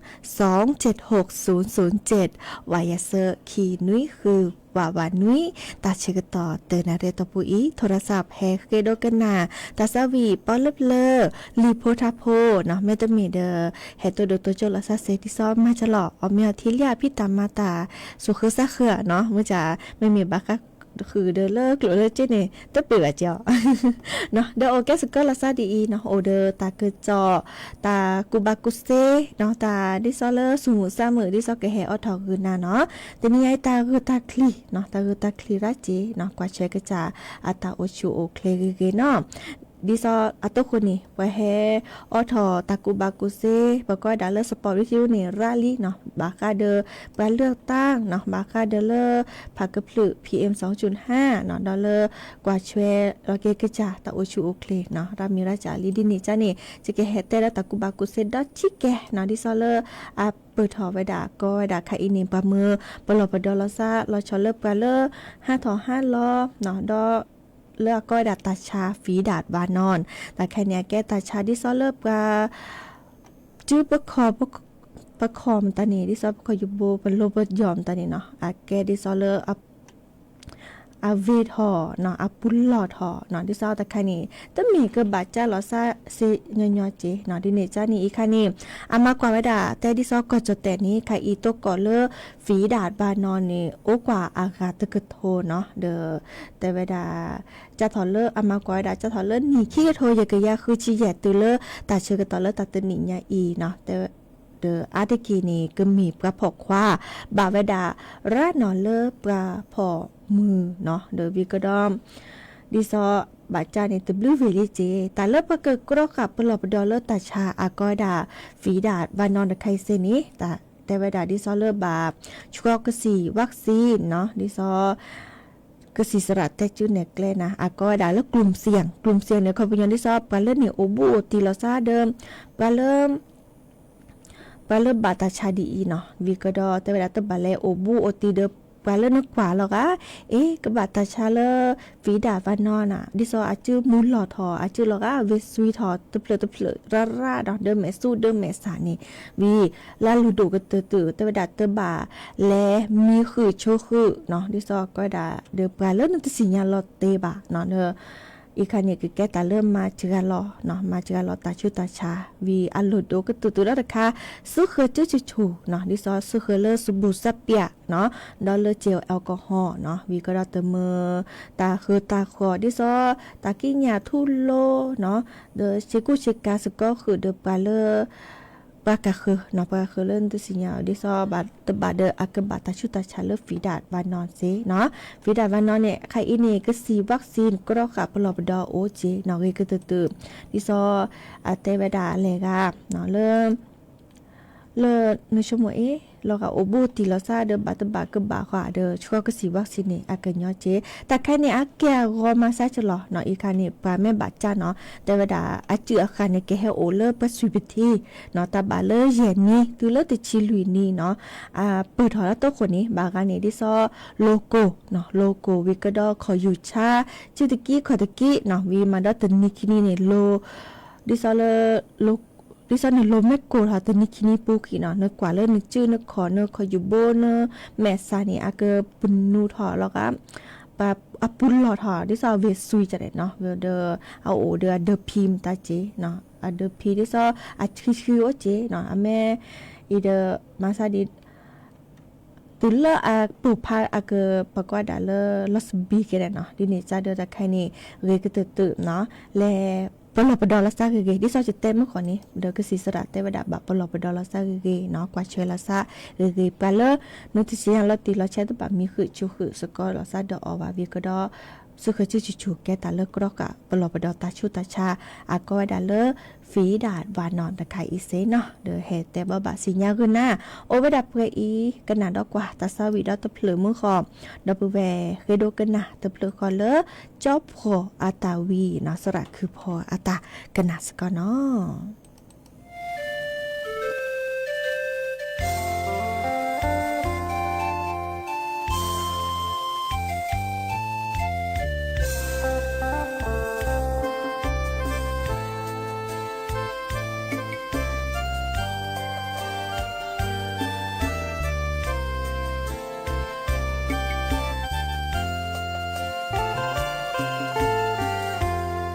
สองเจ็ดหกศูนย์ศูนย์เจ็ด ဝၤယဲၢ်ဆၢ ခံနွံဃု ဝးဝးနွံ, တၢ်ဆၢကတီၢ်တနၣ်ရံၣ်အတီၢ်ပူၤအံၤ โทรศัพท์ ဟဲဃ့ဒိကနၣ် တၢ်သးဝံၣ်ပီလၢပျၢၤ လံာ်ဖိထါဖိနီၤ, မ့တမ့ၢ်ဒီး ဟဲတိၢ်ဒီးတိၢ်ကၠိလီၤသးစ့ၢ် ဒ်သိးမၤစၢၤလီၤ အီၣ်မ့ၤအီထံလံအဖံးတၢ်မၤတၢ် စိၤဃၢၤသးဃၢၤနီၤ, မ့ၢ်မ့ၢ်ဘၣ်ဃးဃုာ်ဒီးလၢကျိာ်လၢစ့န့ၣ် တပ့ၤဘၣ်ကီ ဒီးအိၣ်ကဲစ့ၢ်ကီးလီၤသးဒ်အံၤနီၤ, အိၣ်ဒီးတၢ်ကစီၣ် တၢ်ကူၣ်ဘၣ်ကူၣ်သ့နီၤ, တၢ်ဒ်သိးလၢသူၣ်မုာ်သးမုာ် ဒ်သိးကဟဲအိးထီၣ်ဂုာ်နၤနီၤ, တနံၤအံၤတၢ်ဂုာ်တၢ်ချံနီၤ, တၢ်ဂုာ်တၢ်ချံရၣ်စ့နီၤ, ကွၢ်ထွဲကစၢ်အတၢ်အိၣ်ဆူၣ်အိၣ်ချ့ဂ့ၤဂ့ၤနီၤ, ဒ်သိးအတီၢ်ဃိန့ၣ် ပှၤဟဲအိးထီၣ်တၢ်ကူၣ်ဘၣ်ကူၣ်သ့ ပကိးဝဲဒၣ်လၢ စပီး ရံၣ်သယုန့ၣ် ရၣ်လံနီၤ, ဘၣ်ဃးဒီးပှၤလၢတၢ်နီၤ, ဘၣ်ဃးဒီးလၢ ဖးကဖျၢၣ် PM စူဟါနီၤ, ဒီးလၢကွၢ်ထွဲလီၤက့ၤကစၢ်တၢ်အိၣ်ဆူၣ်အိၣ်ချ့နီၤ, ရၣ်မ့ၢ်ရၣ်စ့လံ ဒ်န့ၣ်ကန့ၣ် ယကဟဲတဲဒီးတၢ်ကူၣ်ဘၣ်ကူၣ်သ့ဒီးဆံကဲနီၤ, ဒ်သိးလၢအပၢၢ်ထီၣ်ဝဲဒၣ် ကိးဝဲဒၣ်ခါအံၤန့ၣ် ပှၤမၢပလီၢ်ပဒီလီၤသး လီၤဆီလၢပှၤလၢ ဟးထီၣ်ဟးလီၤနီၤ, ဒီးလၢအကိးဝဲဒၣ်တၢ်ဆါ ဖံးဒၣ်ဘၣ်နီၣ်, တၢ်ခဲန့ၣ် အကဲတၢ်ဆါဒ်သိးလၢပှၤ စုပခီၣ် ပခီၣ်မတၤန့ၣ် ဒ်သိးပခီၣ်ယူၤဘိ ပလိပယီၤမတၤန့ၣ်နီၤ, အကဲဒ်သိးလၢ အဝ့ၢ်ထီၣ်နီၤ, အပူၤလီၢ်ထီၣ်နီၤ, ဒ်သိးတခါန့ၣ် တမ့ၢ်ကဘၣ်ကၢ်လီၤသးစ့ညီညီက့နီၤ, ဒ်န့ၣ်ကန့ၣ်အံၤခါန့ၣ် အမၤကွၢ်ဝဲဒၣ် တဲဒ်သိးကီၢ်ကၠီၣ်တဲာ်န့ၣ် ခါအံၤတိၢ်ကီၢ်လၢ ဖံးဒၣ်ဘၣ်နီၣ်န့ၣ် အိၣ်ကွၢ်အဂၤတကထိနီၤ, ဒီးတဲဝဲဒၣ် ကၢ်ထီၣ်လၢ အမၤကွၢ်ဝဲဒၣ် ကၢ်ထီၣ်လၢနံၣ်ခံကထိ ယဲၢ်ကယၤဃုဆံယဲၢ်တုၤလၢ တၢ်ဆၢကတီၢ်လၢတၢ်တနံၣ်ညါအံၤနီၤ, ဒီးအါတက့ၢ်န့ၣ် ကမ့ၢ်ပှၤဖီၣ်ခွါ ဘၣ်ဝဲဒၣ် ရၣ်နီၤလၢပှၤဖီၣ်မုၢ်နီၤ, ဒီးဝံၤကဒီး ဒ်သိး ဘၣ်ကၢ်န့ၣ် တဘျုးဝ့ၢ်လံက့, တၢ်လၢပှၤကကြီဃာ်ပလီၢ်ပဒီလၢတၢ်ဆါအကိးဝဲဒၣ် ဖံးဒၣ်ဘၣ်နီၣ်တခါအံၤစ့န့ၣ် တၢ်တဲဝဲဒၣ်ဒ်သိးလၢဘၣ် ဆှီကစံၣ် วัคซีน နီၤ, ဒ်သိး ကစံၣ်စရၣ်တဲကုနဲၣ်ကျဲနၤ အကိးဝဲဒၣ်လၢ กลุ่มเสี่ยง กลุ่มเสี่ยง န့ၣ် ခီပညီဒ်သိး ပှၤလၢန့ၣ်အိၣ်ဘူးအိၣ်တံၢ်လီၤသးဒီး ပှၤလၢ ပှၤလၢဘၣ်တၢ်ဆါဒ်အံၤနီၤ, ဝံၤကဒီးတဲဝဲဒၣ်တဘၣ်လဲၤအိၣ်ဘူးအိၣ်တံၢ်ဒီး ပှၤလၢနကွၢ်လီၤဂာ်, အ့ ကဘၣ်တၢ်ဆါလၢ ဖံးဒၣ်ဘၣ်နီၣ်နၤ, ဒ်သိးအစုမုၢ်လီၢ်ထီၣ် အစုလီၤဂာ် ဝ့ၢ်သွံထီၣ် တဖျၢၣ်တဖျၢၣ်ရၣ်ရၣ်ဒီး ဒၢမဲာ်သူၣ်ဒၢမဲာ်ဆၣ်န့ၣ်, ဝံၤ လၢအလိၣ်ဒိၣ်ကတၢၢ်တၢၢ် တဲဝဲဒၣ်တဘၣ်လဲၤ မံဃုာ်ဆိဃုာ်နီၤ, ဒ်သိးကိးဝဲဒၣ်ဒီးပှၤလၢနတသ့ၣ်ညါလီၤတ့ၢ်ဘၣ်နီၤ, ဒီး အံၤခါန့ၣ် ကကဲတၢ်လၢမၤစှၤလီၤနီၤ, မၤစှၤလီၤတၢ်ဆူးတၢ်ဆါ, ဝံၤအလိၣ်ဒိၣ်ကတၢၢ်တၢၢ်ဒီးတခါ စူဃၢၤကၠူကဆူၣ်နီၤ, ဒ်သိးစူဃၢၤလၢ สบู่ซับเปียก နီၤ, ဒီးလၢ เจลแอลกอฮอล์ နီၤ, ဝံၤကဒီးတမၢ တၢ်ဃၢတၢ်ဃီၤ ဒ်သိး တၢ်ကံးညာ်ထူလိနီၤ, ဒီးဆ့ကူဆ့ကၤစ့ၢ်ကီးဃုာ်ဒီးပှၤလၢ ပှၤကဃၢၤနီၤ, ပှၤကဃၢၤလၢနတသ့ၣ်ညါအီၤ ဒ်သိးဘၣ်တဘၣ်ဒီးအကဘၣ်တၢ်ဆူးတၢ်ဆါလၢ ဖံးဒၣ်ဘၣ်နီၣ်စ့နီၤ, ဖံးဒၣ်ဘၣ်နီၣ်န့ၣ် ခါအံၤန့ၣ် ကစံၣ် วัคซีน ကြီဃာ်ပလီၢ်ပဒီအိၣ်စ့နီၤ, ဂ့ၤကတၢၢ်တၢၢ် ဒ်သိး အတဲဝဲဒၣ်အလဲၤဂၤနီၤ လၢ လၢနဆိကမိၣ်အ့ၣ် လီၤဂာ်အိၣ်ဘူးတံၢ်လီၤသးဒီး ဘၣ်တဘၣ်ကဘၣ်ဃီဒီး ဆှီကစံၣ် วัคซีน န့ၣ် အကညီက့ၤ, တၢ်ခဲန့ၣ် အကဲအဂီၤမၤစၢၤကလီၤနီၤ, အံၤခါန့ၣ် ပှၤမ့ၢ်ဘၣ်ကၢ်နီၤ တဲဝဲဒၣ် အစုၣ်အဃၣ်န့ၣ် ကဟဲအိၣ်လၢပှၤသွံၣ်ပထံနီၤ, တၢ်ဘၣ်လၢယဲၢ်နံၣ် တုၤလၢတဆံလွံၢ်နံၣ်နီၤ, အပၢၢ်ထီၣ်လၢတိခိၣ်န့ၣ် ဘၣ်ဂၤန့ၣ် ဒ်သိး လိၤကိၢ်နီၤ, လိၤကိၢ်ဝံၤကဒီး ခီၣ်ယူၤဆါ စုတကံခီၣ်တကံနီၤ, ဝံၤမၤဒီးတနံၤခံနံၤန့ၣ် လိၤ ဒ်သိးလၢ ဒ်သိးနလိၤမ့ၢ်ကိၢ်ထီၣ်တနံၤခံနံၤပူၤခံနီၤ, နကွၢ်လၢနစုၣ်နခီၣ် နခီၣ်ယူၤဘိ နမဲာ်ဆှးန့ၣ် အကပနူထီၣ်လီၤဂာ်, အပူၤလီၢ်ထီၣ် ဒ်သိးအဝ့ၢ်သွံတၢ်န့ၣ်နီၤ, ဒီးအအိၣ်ဒီးအဒၢးဖံမတၤစ့နီၤ, အဒၢးဖံဒ်သိး အဆှံဆှံအိၣ်စ့နီၤ, အမ့ၢ်အံၤဒီး မၤသးဒ် တုၤလၢအပိာ်ဖးအကပကွၢ်ဒၣ်လၢ လီၤစဘံကဲန့ၣ်နီၤ, ဒ်န့ၣ်စ့ဒီးတၢ်ခဲအံၤန့ၣ် ဂ့ၤကတၢၢ်တၢၢ်နီၤ, လဲၤ ပလီၢ်ပဒီလီၤစၢ်ဂ့ၤဂ့ၤ ဒ်သိးယတဲမုၢ်ဃီန့ၣ် ဒီးကစံးစရးတဲဝဲဒၣ်ဘၣ်ပလီၢ်ပဒီလီၤစၢ်ဂ့ၤဂ့ၤနီၤ ကွၢ်ဆၢလီၤစၢ်ဂ့ၤဂ့ၤ ပှၤလၢ နုတစံးညါလီၤတံၢ်လီၤဆဲးတဘၣ်မံဃုာ်ဆူဃုာ်စ့ၢ်ကီးလီၤစၢ်ဒီးအီၤဘၣ်ဝံၤကဒီး စူၢ်ဃၢၤစုဆူၣ်ဆူၣ်ကဲတၢ်လၢကြီကး ပလီၢ်ပဒီတၢ်ဆူးတၢ်ဆါ အကီဝဲဒၣ်လၢ ဖံးဒၣ်ဘၣ်နီၢ်တခါအံၤစ့ၢ်နီၤ ဒီးဟဲတဲဘၣ်ဘၣ်စံးညါဂုာ်နၤ အိၣ်ဝဲဒၣ်ပှဲၤအံၤ ကနၣ်ဒီးကွၢ်တၢ်သးဝံၣ်ဒီးတဖျၢၣ်မုၢ်ဃီ ဒီပုၢ်ဝဲၢ်ဃ့ဒိကနၣ်တဖျၢၣ်ဃီလၢ ကၠီဖှီၣ်အတၢ်ဝံနီၤ သရၣ်ခုဖီအတၢ်ကနၣ်စ့ၢ်ကီးနီၤ.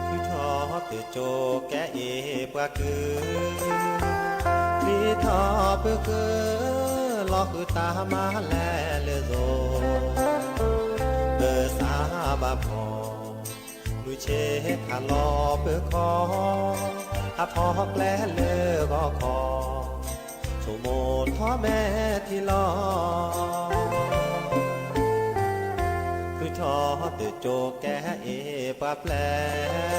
ဃုထီၣ်တကၠိကဲအ့ၣ်ပှၤကုၢ်, ပျံၤထီၣ်ပဃု လီၤဃုာ်တၢ်မၤလဲၤလၢသိး, ပစၢ်ဘၣ်ဖီၣ် မုၢ်ဆ့ၣ်ခးလီၤပခီၣ်, ဟးထီၣ်ကျဲလၢဂီၤခီၣ်, ဆိကမိၣ်ထီၣ်မဲာ်ထံလီၤ. ဃုထီၣ်တကၠိကဲအ့ၣ်ပှၤပျဲၢ်,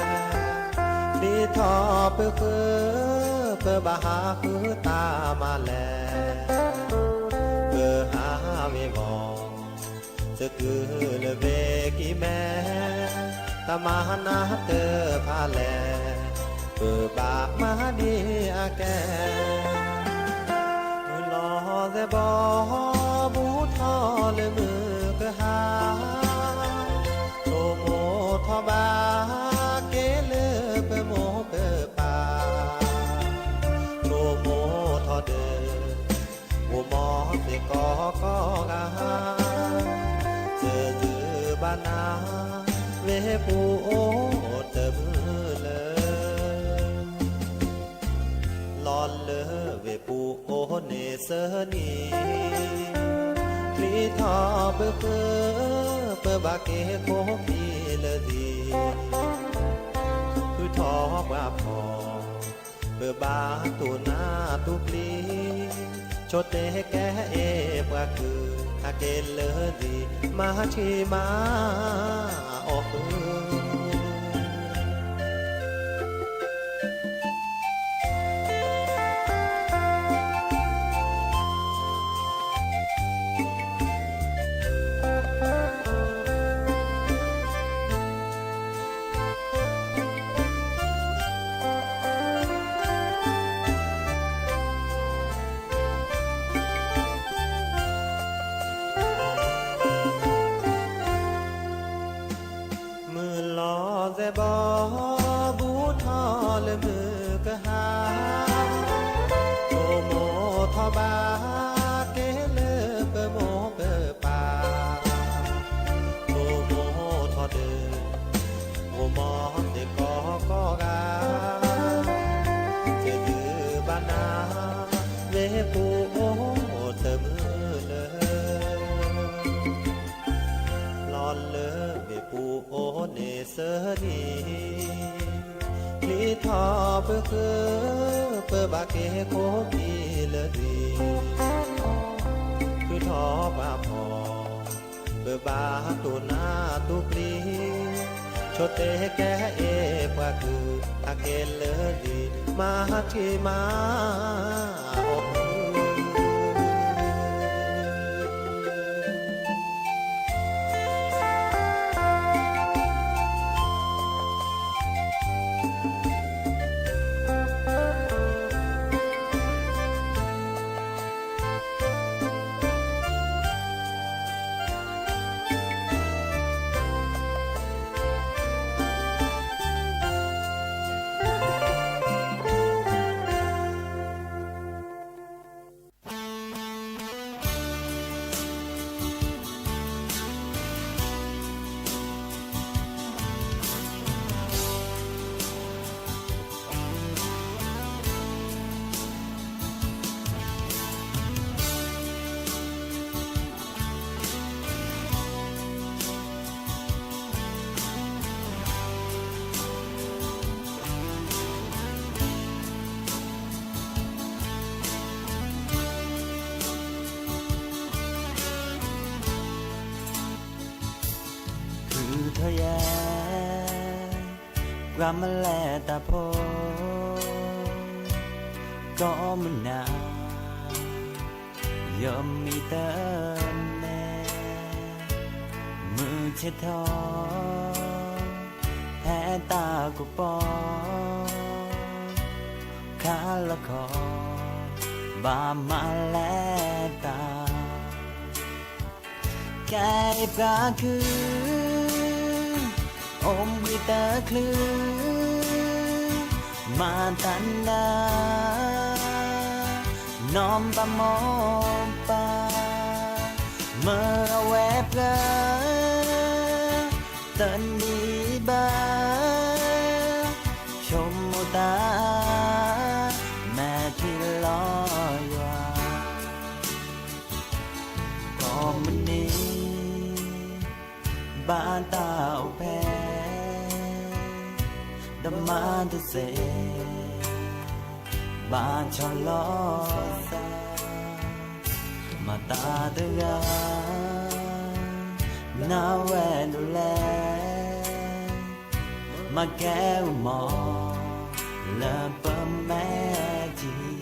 ပျံၤထီၣ်ပဃု ပဘၣ်ဟးဃုတၢ်မၤလဲၤ, ပဟးဝ့ၤဝီၤ သကုၤလၢဘ့ၣ်ကံၢ်မဲ, တၢ်မၤနၢၤတဖၣ်လဲၣ်, ပဘၣ်မၤဒ်အကဲ. မုၢ်လီၤသဲးဘီ ဘူးထီၣ်လၢမုၢ်ကဟါ, ဆိကမိၣ်ထီၣ်ဘၣ်က့ၤလၢပမိၢ်ပပၢ်, ဆိကမိၣ်ထီၣ်ဒီး အိၣ်မီသ့ၣ်ကီးကီးဂၤ, တၢ်ဒုးဘၣ်နၤ ဝ့ၢ်ပူၤအိၣ်တမုာ်လၢ လီၤလၢဝ့ၢ်ပူၤအိၣ်န့ၣ်သၢနံၤ, ပျံၤထီၣ်ပဃု ပဘၣ်က့ၤခိၣ်ခံလၢာ်သံ, ဃုထီၣ်ပှၤဖီၣ် ပဘၣ်တူၢ်နၢ်တူၢ်ပျံၤ, ဆိတဲကဲအ့ၣ်ပှၤကုၢ် ဟးက့ၤလၢာ်သံ, မၤထံမၤအီၣ်ဃု မုၢ်လီၤသဲးဘီ ဘူးထီၣ်လၢမုၢ်ကဟါ, ဆိကမိၣ်ထီၣ်ဘၣ်က့ၤလၢပမိၢ်ပပၢ်, ဆိကမိၣ်ထီၣ်ဒီး မိၢ်မီသ့ၣ်ကီးကီးဂၤ, တၢ်ဒုးဘၣ်နၤ ဝ့ၢ်ပူၤအိၣ်တမုာ်လၢ လီၤလၢဝ့ၢ်ပူၤအိၣ်န့ၣ်သၢနံၤ, ပျံၤထီၣ်ပဃု ပဘၣ်က့ၤခိၣ်ခံလၢာ်သံ, ဃုထီၣ်ပှၤဖီၣ် ပဘၣ်တူၢ်နၢ်တူၢ်ပျံၤ, ဆိတဲကဲအ့ၣ်ပှၤကုၢ် ဟးက့ၤလၢာ်သံ, မၤထံမၤအီၣ်ဃု ကမၤလဲၤတၢ်ဖိ ကိးမုၢ်နၤ ယမံၤတန့ၢ် မုၢ်ဆ့ၣ်ထီၣ် ဖဲတၢ်ကပီၤ ခါလီၤခီ ဘၣ်မၤလဲၤတၢ် ကဲအံၤပှၤခု အိၣ်ဘှံးတချုး မၤတၢ်နၢ နီၢ်ဘၣ်မိၢ်ပၢ် မၢအဝဲပျၢၤ တနံၤဘၣ် ဆိကမိၣ်တၢ် မဲာ်ထံလီၤယွၤ ကိးမုၢ်နံၤ ဘၣ်တၢ်အိၣ်ဖျဲၣ် ဒီးမၤတစဲး ဘၣ်ဆီၣ်လီၤသး မၤတၢ်တဂၤ နဝဲဒၣ်လဲၣ် မၤကဲအမီၤ လၢပမဲာ်ထံ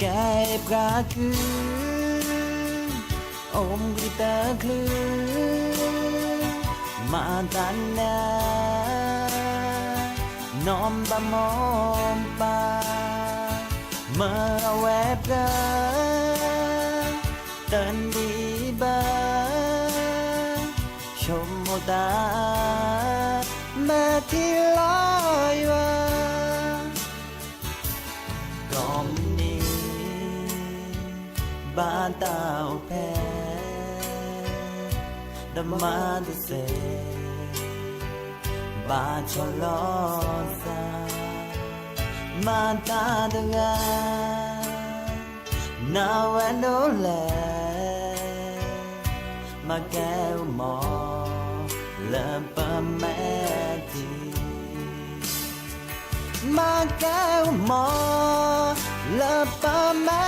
ကဲပှၤခု အိၣ်ဘှံးတချုး မၤတၢ်နၢ နီၢ်ဘၣ်မိၢ်ပၢ် မၢအဝဲပျၢၤ တနံၤဘၣ် ဆိကမိၣ်တၢ် မဲာ်ထံလီၤယွၤ ကိးမုၢ်နံၤ ဘၣ်တၢ်အိၣ်ဖျဲၣ် ဒီးမၤတစဲး ဘၣ်ဆီၣ်လီၤသး မၤတၢ်တဂၤ နဝဲဒၣ်လဲၣ် မၤကဲအမီၤ လၢပမဲာ်ထံ မၤကဲအမီၤ လၢပမဲ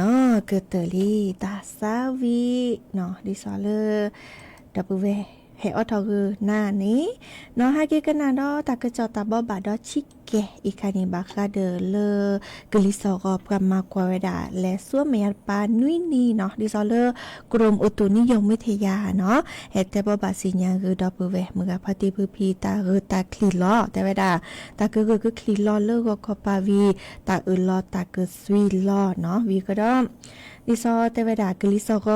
ာ်ထံ နီၢ်ကတၢၢ်လံ တၢ်သးဝံၣ်နီၢ် ဒ်သိးလၢ ဒီပုၢ်ဝဲၢ် ဟဲအိးထီၣ်ဂုာ်နၤန့ၣ် နီၢ်ဟဲက့ၤကနၣ်ဒီးတၢ်ကစီၣ်တၢ်ဘိးဘၣ်ဒီးဆံးကဲအံၤခါန့ၣ် ဘၣ်ဃးဒီးလၢ ကလံၤစိးဂီၤပှၤမၤကွၢ်ဝဲဒၣ် လဲၤဆူမဲာ်ညါတပၤနွံနံၤနီၢ် ဒ်သိးလၢ ကရူၢ်အိၣ်တူၢ်နံယိၣ်မ့ထံယါနီၢ် ဟဲတဲဘိးဘၣ်စံၣ်ညါဂုာ်ဒီပုၢ်ဝဲၢ် မုၢ်ဂၤဖါတံၢ်ဖုဖံ တၢ်ဂုာ်တၢ်ချံၣ်လီၤ တဲဝဲဒၣ် တၢ်ကဂုာ်ကချံၣ်လီၤလၢဂီၤခီပၤဝံၤ တၢ်အၢၣ်လီၤတၢ်ကသွံလီၤနီၢ် ဝံၤကဒီး ဒ်သိးတဲဝဲဒၣ် ကလံၤစိးဂီၤ ဖုက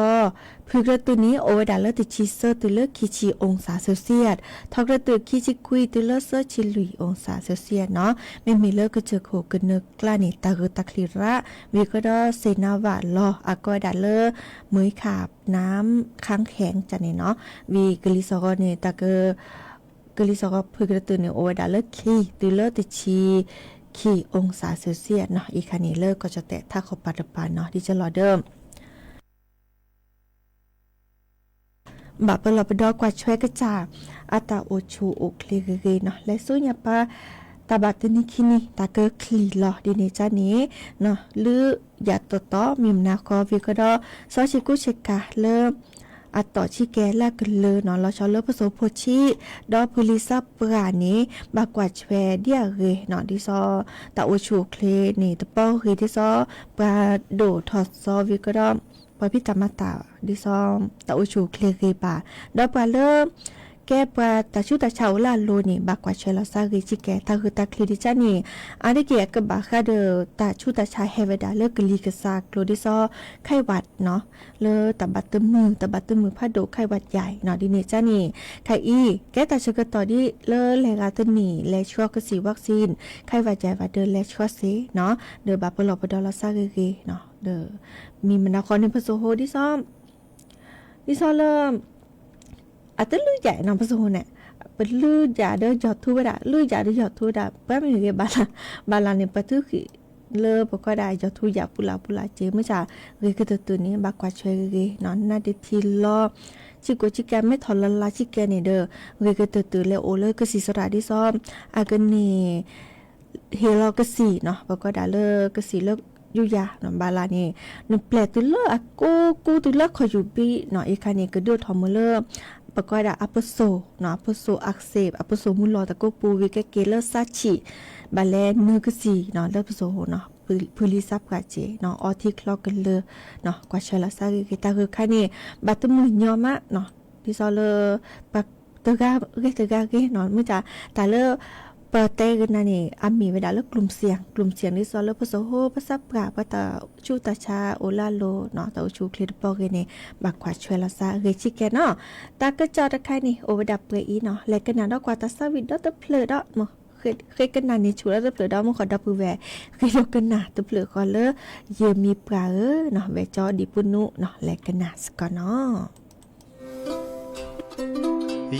ရၢတုာ်န့ၣ် အိၣ်ဝဲဒၣ်လၢတဆံသၢတုၤလၢခံဆံ องศาเซลเซียส ထီကရၢတုာ်ခံဆံခွံတုၤလၢသၢဆံလွံၢ် องศาเซลเซียสနီၢ် မ့မ့ၢ်လၢကစၢၢ်ခိၣ်ကနၢၤကျါန့ၣ် တၢ်ဂုာ်တၢ်ချံၣ်ရၣ် ဝံၤကဒီး စ့ၣ်နီၤဝးလီၤ အကိးဝဲဒၣ်လၢ မုၢ်ခးနၢ်ခၣ်ခဲၣ်န့ၣ်နီၢ် ဝံၤကလံၤစိးဂီၤန့ၣ် တၢ်က ကလံၤစိးဂီၤဖုကရၢတုာ်န့ၣ် အိၣ်ဝဲဒၣ်လၢခံ တုၤလၢတဆံခံ องศาเซลเซียสနီၢ် အံၤခါန့ၣ်လၢကီၢ်ကၠီၣ်တဲၣ်ထးခိၣ်ပၤတပၤနီၢ် ဒ်ကလီၤဒီး ဘၣ်ပလီၢ်ပဒီကွၢ်ထွဲကစၢ် အတၢ်အိၣ်ဆူၣ်အိၣ်ချ့ဂ့ၤဂ့ၤနီၢ် လဲၤဆူညါပၤ တၢ်ဘၣ်တနံၤခံနံၤ တၢ်ကချံၣ်လီၤဒ်န့ၣ်ကန့ၣ် လုၢ်ယၤတီတီ မ့ၢ်မနုၤဃီ ဝံၤကဒီး စီဆှံကူဆ့ကၤလၢ အတီၢ်ဆံးကဲလၢအကလုာ်နီၤ လီၤဆီလၢပစိာ်ဖိဆံး ဒီးဖုလံာ်စးပှၢ်န့ၣ် ဘၣ်ကွၢ်ဆွဲဒ်အဂ့ၢ်နီၤ ဒ်သိး တၢ်အိၣ်ဆူၣ်အိၣ်ချ့န့ၣ် တပီဂ့ၤဒ်သိး ပှၤဒိၣ်ထီၣ်သီဝံၤကဒီး ပှၤဖံးတၢ်မၤတၢ် ဒ်သိး တၢ်အိၣ်ဆူၣ်အိၣ်ချ့ဂ့ၤဘၣ် ဒီးပှၤလၢ ကဲပှၤတၢ်ဆူးတၢ်ဆါအိၣ်လၢအလိၤန့ၣ် ဘၣ်ကွၢ်ဆွဲလီၤစၢ်ဂ့ၤဆံးကဲ တၢ်ဂ့ၢ်တၢ်ချ့ဒ်ကန့ၣ် အါတက့ၢ်အကဘၣ်ဃးဒီး တၢ်ဆူးတၢ်ဆါဟဲဝဲဒၣ်လၢကလံၤကစးအကျိၤဒ်သိး ไข้หวัดနီၤ လၢတၢ်ဘၣ်တမုာ် တၢ်ဘၣ်တမုာ်ဖးဒိၣ် ไข้หวัดใหญ่နီၤ ဒ်န့ၣ်ကန့ၣ် ခဲအံၤ ကဲတၢ်ဆၢကတီၢ်ဒ်လၢလဲၤဂၤတနံၣ် လဲၤဆှီကစံၣ် วัคซีน ไข้หวัดใหญ่ဘၣ်ဒီးလဲၤဆှီစ့ၢ်နီၤ ဒီးဘၣ်ပလီၢ်ပဒီလီၤစၢ်ဂ့ၤဂ့ၤနီၤ ဒီး မ့ၢ်မနုၤဃီန့ၣ် ပစိာ်ဖိဒ်သိး ဒ်သိးလၢ အတလုၢ်ယၤနီၤ ပစိာ်ဖိန့ၣ် ပလုၢ်ယၤဒီးယီၤထူဝဲဒၣ် လုၢ်ယၤဒီးယီၤထူဝဲဒၣ် ပှၤမ့ၢ်ဂ့ၤဘၣ်လၢ် ဘၣ်လၢ်န့ၣ် ပှၤထုးဃံး လၢပကွၢ်ဒၣ်ယီၤထူယၤပူၤလၢ်ပူၤလၢ်က့ၤ မုၢ်ဆါ ဂ့ၤကတၢၢ်တၢၢ်န့ၣ် ဘၣ်ကွၢ်ဆွဲဂ့ၤဂ့ၤနီၤ နၢ်တထံလီၤ ဆံးကိာ်ဆံးကဲ မ့ၢ်ထီၣ်လၢ်လၢ်ဆံးကဲန့ၣ်ဒီး ဂ့ၤကတၢၢ်တၢၢ်လဲၤအိၣ်လၢကစံၣ်စီၤတၢ်ဒ်သိး အကန့ၢ် ဟ့ၣ်လီၤကစံၣ်နီၤ ပကွၢ်ဒၣ်လၢကစံၣ်လၢယူယၤနီၤ ဘၣ်လၢ်န့ၣ် နပျဲၢ်တုၤလၢအကိးကူတုၤလၢခီၣ်ယူၤဘံနီၤ အံၤခါန့ၣ် ကဒုးအိၣ်ထီၣ်မုာ်လၢ ပကွၢ်ဒၣ်အပစိာ်နီၤ အပစိာ် อักเสบ အပစိာ်မုၢ်လီၤတကိးပူၤဝံၤကဲက့ၤလၢစးဆံး ဘၣ်လဲၤနုာ်ကစံၣ်နီၤ လၢပစိာ်ဖိနီၤ ဖုလံာ်စးပှၢ်စ့ၢ်နီၤ အီထံချီကလၢ ကွၢ်ဆွဲလီၤစၢ်ဂ့ၤဂ့ၤ တၢ်ဂ့ၢ်ခါန့ၣ် ဘၣ်တမုာ်ညီမးနီၤ ဒ်သိးလၢ ပှၤတဂၤဂ့ၤတဂၤဂ့ၤနီၤ မ့ၢ်တၢ် တၢ်လၢ ပတဲကနၤန့ၣ် အမ့ၢ်ဝဲဒၣ်လၢ กลุ่มเสี่ยง กลุ่มเสี่ยง ဒ်သိးလၢပစိာ်ဖိပစးပှၢ် ပှၤတၢ်ဆူးတၢ်ဆါအိၣ်လၢအလိၤနီၤ တၢ်အိၣ်ဆူၣ်အိၣ်ချ့တပီဂ့ၤန့ၣ် ဘၣ်ကွၢ်ဆွဲလီၤစၢ်ဂ့ၤဆံးကဲနီၤ တၢ်ကစီၣ်တခါန့ၣ် အိၣ်ဝဲဒၣ်ပှဲၤအံၤနီၤ လဲၤကနၣ်ဒီးကွၢ်တၢ်ဆါဝံၤဒီတဖျၢၣ်ဒီး ဃ့ကနၣ်န့ၣ်ဆူၣ်လၢတဖျၢၣ်ဒီး မုၢ်ဃီဒီပုၢ်ဝဲၢ် ဃ့ဒီးကနၣ်တဖျၢၣ်ဃီလၢ ယမံၤပှၢ်ဧၢနီၤ ဝဲၢ်ကၠီဒံးပူနူနီၤ လဲၤကနၣ်စ့ၢ်ကီးနီၤ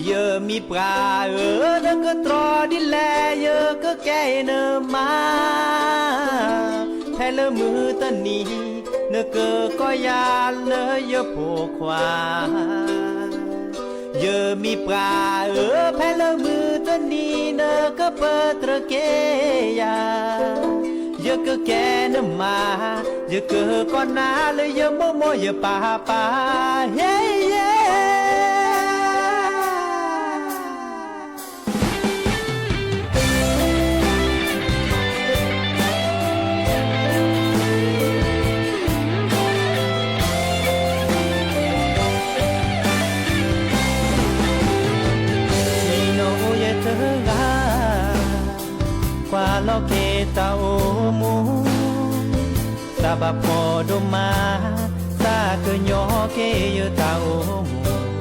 ယမံၤပှၢ်ဧၢ နကတြီဒ်လဲၣ် ယကကဲနမါ ဖဲလၢမုၢ်တနံၤ နကကိးယၤလၢယဖိခွါ ယမံၤပှၢ်ဧၢ ဖဲလၢမုၢ်တနံၤ နကပၢတြီက့ၤယၤ ယကကဲနမါ ယကကိးနၤလၢယမိၢ်မိၢ်ယပၢ်ပၢ် ဟ့ယဲ နအိၣ်ယဲတဂၤ ကွၢ်လီၤက့ၤတၢ်အိၣ်မူ သးဘၣ်ဖှီၣ်ဒိၣ်မး သးကညီက့ၤယတၢ်အိၣ်မူ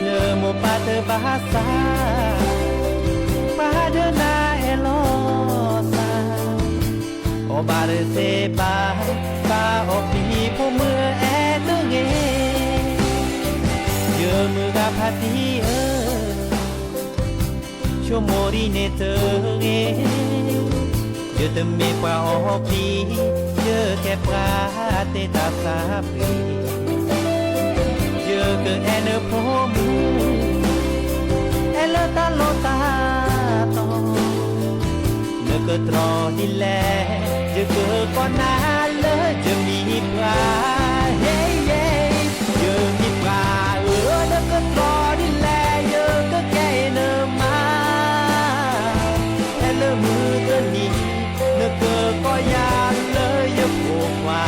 နမိၢ်ပၢ်တဘၣ်သး ပှၤဒၢနၤအဲၣ်လီၤသး အီၣ်ဘၣ်တသ့ဘၣ် ဘၣ်အီၣ်ဖံးဖိမုၣ်အဲၣ်တဂ့ၤ ယမုၢ်ဂၤဖါတံၢ်ဧၢ ဆိကမိၣ်ဒ်န့ၣ်တဂ့ၤ ယတမ့ၢ်ပှၤအီၣ်ဖံး ယကဲပှၤတ့တၢ်သးပှ့ၤ ယကအဲၣ်နဖိမုၣ် အဲၣ်လၢတၢ်လီၢ်တၢ်တီ နကတြီဒ်လဲၣ် ယကကိးနၤလၢယမံၤပှၢ် ဟ့ယဲ ယမံၤပှၢ်ဧၢ နကတြီဒ်လဲၣ် ယကကဲနမါ ဖဲလၢမုၢ်တနံၤ နကကိးယၤလၢယဖိခွါ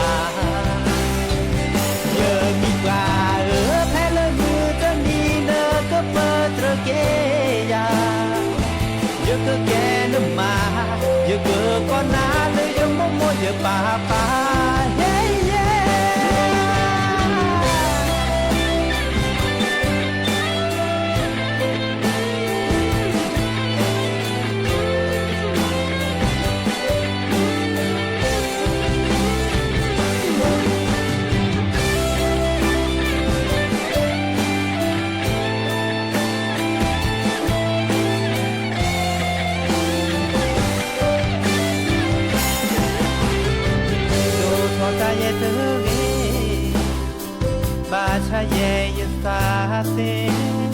ယမံၤပှၢ်ဧၢ ဖဲလၢမုၢ်တနံၤ နကပၢတြီက့ၤယၤ ယကကဲနမါ ယကကိးနၤလၢယမိၢ်မိၢ်ယပၢ်ပၢ် ဟ့ယဲ ဒိၣ်ထီၣ်တၢ်ယဲတဂ့ၤ ဘၣ်ဆၣ်ယဲယသးသ့ တၢ်အီၣ်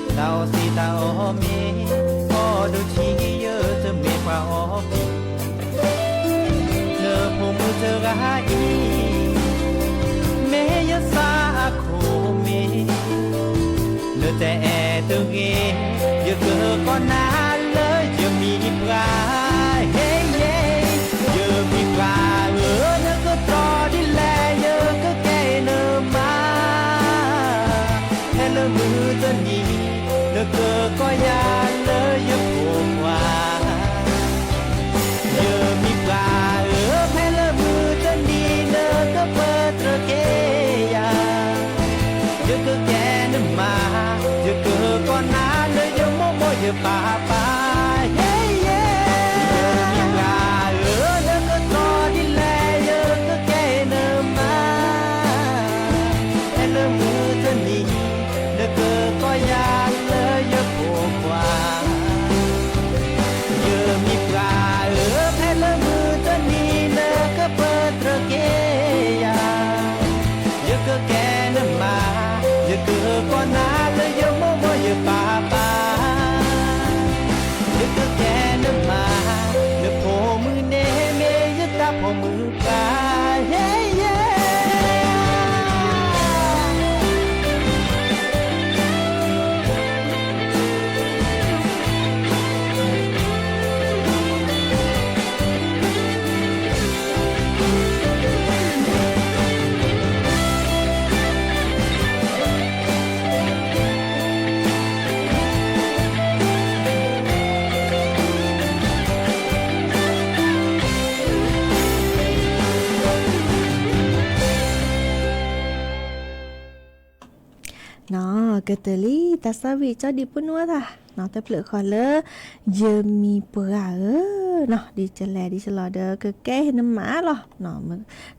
သံတၢ်အီၣ်မ့ၤ အီၣ်ဒိၣ်ထံယတမ့ၢ်ပှၤအီၣ်ဖံး နဖိမုၣ်တဂၤအံၤ မ့ၢ်ယသးအ တအဲၣ်တဂ့ၤ, ယကကိးနၤလၢယမံၤပှၢ်, ဟ့ယ့, ယမံၤပှၢ်ဧၢ, နကတီၢ်ဒ်လဲၣ် ယကကဲနမါ, ဖဲလၢမုၢ်တနံၤ နကကိးယၤလၢယဖိခွါ. ယမံၤပှၢ်ဧၢ, ဖဲလၢမုၢ်တနံၤ နကပၢတြီက့ၤယၤ, ယကကဲနမါ, ယကကိးနၤလၢယမိၢ်မိၢ်ယပၢ်ပၢ်, ဟ့ယ့, ယမံၤပှၢ်ဧၢ, နကတီၢ်ဒ်လဲၣ် ယကကဲနမါ, ဖဲလၢမုၢ်တနံၤ နကကိးယၤလၢယဖိခွါ. ယမံၤပှၢ်ဧၢ, ဖဲလၢမုၢ်တနံၤ နကပၢတြီက့ၤယၤ, ယကကဲနမါ, ယကကိးနၤလၢယမိၢ်မိၢ်ယပၢ်ပၢ်, ယကကဲနမါ, နဖိမုၣ်န့ၣ်မ့ၢ်ယတၢ်ဖိမုၣ်ပှၢ်, ဟ့ယ့. နီၣ်, ကတၢၢ်လံ တၢ်သးဝံၣ်ကၠီဒံးပူနူအသး, နီၣ် တဖျၢၣ်ဃီလၢ ယမံၤပှၢ်ဧၢ, နီၣ် ဒ်လဲၣ်ဒ်လဲၣ်လီၤ ဒီးကကဲနမါလီၤ,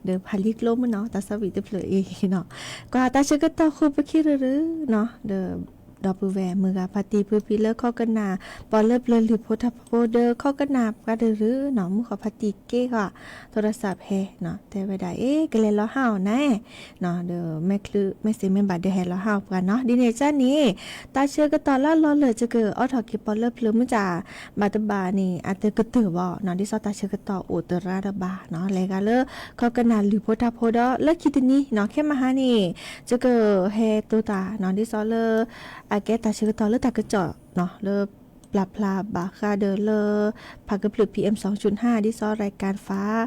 ဒီးဖးလံကျိမ့ၢ်နီၣ် တၢ်သးဝံၣ်တဖျၢၣ်အံၤနီၣ်, ကွၢ်တၢ်ဆၢကတီၢ်ဃိပခံရၢၢ်ရၢၢ်နီၣ်, ဒီး ဒီပုၢ်ဝဲၢ်မုၢ်ဂၤဖါတံၢ်ဖုဖံလၢခိကနၣ် ပှၤလၢပျၢၤလုၢ်ဖိထါဖိဒီးခိကနၣ်ပှၤရၢၢ်ရၢၢ်နီၣ်, မုၢ်ဃီဖါတံၢ်က့ၤဃီ ထိရစးဖဲနီၣ် တဲဝဲဒၣ်အံၤ ကလဲၤလီၤဟးအီၤနၤ, နီၣ် ဒီးမဲာ်ချံမဲာ်စ့မဲာ်ဘၣ်ဒီးဟဲလီၤဟးအီၤပှၤနီၣ်, ဒ်န့ၣ်ကန့ၣ် တၢ်ဆၢကတီၢ်လၢအလီၢ်လၢာ် ယကအိးထီၣ်က့ၤပှၤလၢပျၢၤမုၢ်ကၢ် ဘၣ်တဘၣ်န့ၣ် အတကတၢၢ်ဘၣ်နီၣ်, ဒ်သိးတၢ်ဆၢကတီၢ်အိၣ်တရါတဘၣ်နီၣ်, လဲၤဂၤလၢ ခိကနၣ်လုၢ်ဖိထါဖိဒီး လၢခံတနံၤနီၣ် ခဲမဟါန့ၣ် ယကဟဲတိၤတၢ်နီၣ် ဒ်သိးလၢ အကဲတၢ်ဆၢကတီၢ်လၢတၢ်ကစီၣ်နီၣ် လၢ ပျၢ်ဖျါဘၣ်ဃးဒီးလၢ ဖးကဖျၢၣ် PM စူၣ်နၢ် ဒ်သိး ရကၣ်ဖး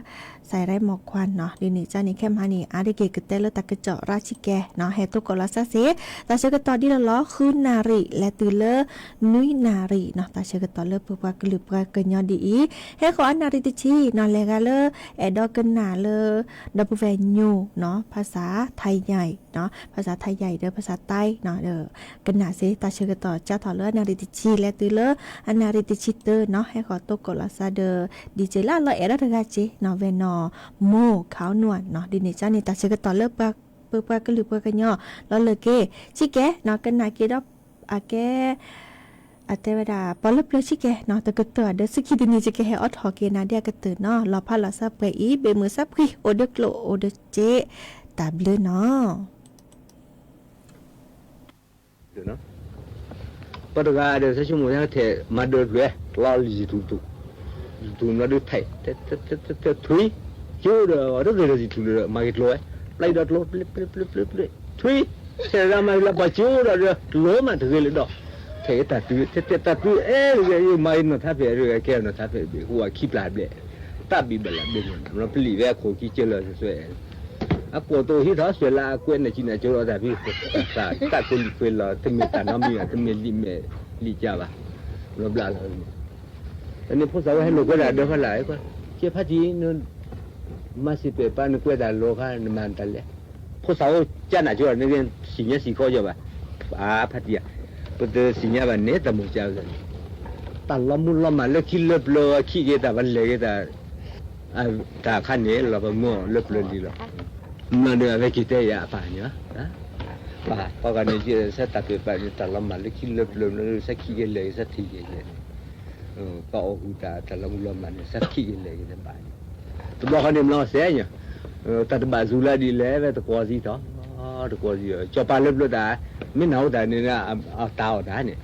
စဲးရဲမီၤခွါနီၣ်, ဒ်န့ၣ်ကန့ၣ် ခဲမဟါန့ၣ် အါတက့ၢ်ကတဲလၢတၢ်ကစီၣ်ရၣ်ဆံကဲနီၣ်, ဟဲတိကိးလီၤစၢ်စ့ၢ် တၢ်ဆၢကတီၢ်ဒ်လီၤလီၤ ဃုနၣ်ရံၣ် လဲၤတုၤလၢ နွံနၣ်ရံၣ်နီၣ်, တၢ်ဆၢကတီၢ်လၢပပှၤကလုာ်ပှၤကညီဒ်အံၤ, ဟဲဃီၤအနၣ်ရံၣ်တဆံနီၣ်, လဲၤဂၤလၢ အဲၣ်ဒိးကနၣ်လၢ ဒီပုၢ်ဝဲၢ်ညိနီၣ်, ဖါစၢ် ไทยใหญ่နီၣ်, ဖါစၢ် ไทยใหญ่ ဒီးဖါစၢ် ไทยနီၣ်, ဒီး ကနၣ်စ့ၢ် တၢ်ဆၢကတီၢ်ကၢ်ထီၣ်လၢအနၣ်ရံၣ်တဆံ လဲၤတုၤလၢ အနၣ်ရံၣ်တဆံတၢနီၣ်, ဟဲဃီၤတိကိးလီၤစၢ်ဒီး ဒံၣ်စ့လၢအလီၤအဲၣ်ဒိးတဂၤစ့ၢ်နီၣ်, ဝဲၢ်နီၣ် မိၢ်ခီနွၢ်နီၣ်, ဒ်န့ၣ်ကန့ၣ် တၢ်ဆၢကတီၢ်လၢ ပပှၤကလုာ်ပှၤကညီ လီၤလၢာ်က့ၤ ဆံကဲနီၣ်, ကနၣ်က့ၤဒီး အကဲ အတဲဝဲဒၣ် ပှၤလၢပျၢၤဆံကဲနီၣ်, တကတၢၢ်ဒီး ဆံခံတနံၤ ယကဟဲအိးထီၣ်က့ၤနၤဒ်အကတၢၢ်နီၣ်, လီၤဖးလီၤစၢ်ပှဲၤအံၤ ဘ့ၣ်မုၢ်စၢ်ဖှံ အိၣ်ဒီးကျိၣ်အိၣ်ဒီးစ့, တၢ်ဘျုးနီၣ်. ပှၤတဂၤဒီး သးဆိကမိၣ်ထဲထဲ မၤဒၢးတဖျၢၣ် လီၤလံ YouTube တူၢ်, YouTube မၤဒၢးထဲ ထဲ ထဲ ထဲ ထဲ ထွံၣ်, ကၠိဒီး တဂ့ၤဒီး YouTube ဒီး မၤက့ၤကျိၤဝဲ, ပျဲဒီးကျိၤ ပျဲ ပျဲ ပျဲ ပျဲ ပျဲ ထွံၣ်, ထဲဒၣ်မၤလၢပှၤကၠိဒီး ကျိၤမးတဂ့ၤလၢဒီး, ထဲတၢ်တုၤ ထဲတၢ်တုၤအဲၣ်တဂ့ၤ မၤနီၢ်ထါဖဲ တဂ့ၤကဲနီၢ်ထါဖဲဘ့ၣ် ဃိဝဲခံပျၢ်ဘျဲၣ်, တၢ်ဘံၣ်ဘၣ်လၢဘ့ၣ်န့ၣ် ပျံၤဝဲအခိၣ်ခံကၢလၢာ်စွဲ အကွီၢ်တအိၣ်ဟံးထီၣ်စွဲလၢအကွဲးနၢ်ကံနၢ်ကၠိဒီးတၢ်ဖံး တၢ်တၢ်ကိးလံာ်ကွဲးလီၤ တမ့ၢ်တၢ်နီတမံၤဘၣ် တမ့ၢ်လံာ်မဲာ်လံာ်ကၢဘၣ်, ဘျီဘျီလီၤ. န့ၣ်ဖိသၣ်ဝဲဟဲလိာ်ကွဲဒၣ်ဒၢဖးလၢ်, ကဲဖါတံၢ် နမၤစံးပယ်ပၢ် နကွဲးတၢ်လီၤခါ နမၤတၢ်လဲၣ်. ဖိသၣ်အိၣ်ကၢ်နၢ်ကၠိ နကသ့ၣ်ညါစ့ၢ်ကီးယီၤဘၣ်, အါ ဖါတံၢ်ဧါ, ပတသ့ၣ်ညါဘၣ်န့ၣ် တၢ်မိၢ်ကၢ်ဝဲန့ၣ်, တၢ်လီၤမုၢ်လီၤမၢ်လၢခံလၢပျၢၤခံက့ၤ တၢ်ပလဲၤက့ၤတၢ် တၢ်ခါန့ၣ် လီၤပမၢ်အီၤလၢပျၢၤလံလီၤ. မ့ၢ်ဒီးအဝဲက့ၤတဲယၤအပၢ်န့ၣ်, ပၢ် ပှၤဂၤန့ၣ် စဲတၢ်ပ့ၤပာ်န့ၣ် တၢ်လီၤမၢ်လၢခံလၢပျၢၤ စဲခံက့ၤလဲၤက့ၤ စဲထံၣ်က့ၤလဲၤန့ၣ်, ပှၤအိၣ်ဃုာ်တၢ် တၢ်လီၤမုၢ်လီၤမၢ်န့ၣ် စဲခံက့ၤလဲၤက့ၤတဘၣ်န့ၣ်, တဘျီဃီန့ၣ် မ့ၢ်စဲညါ တၢ်တဘၣ်စူၤလၢဒ်လဲၣ် ဝဲတကွီၢ်စံးထီၣ်, တကွီၢ်စံး ကၠီၤပၤလၢပျၢၤတၢ် မ့ၢ်နၢ်ဟူတၢ်န့ၣ် အတၢ်အီၣ်တၢ်န့ၣ်,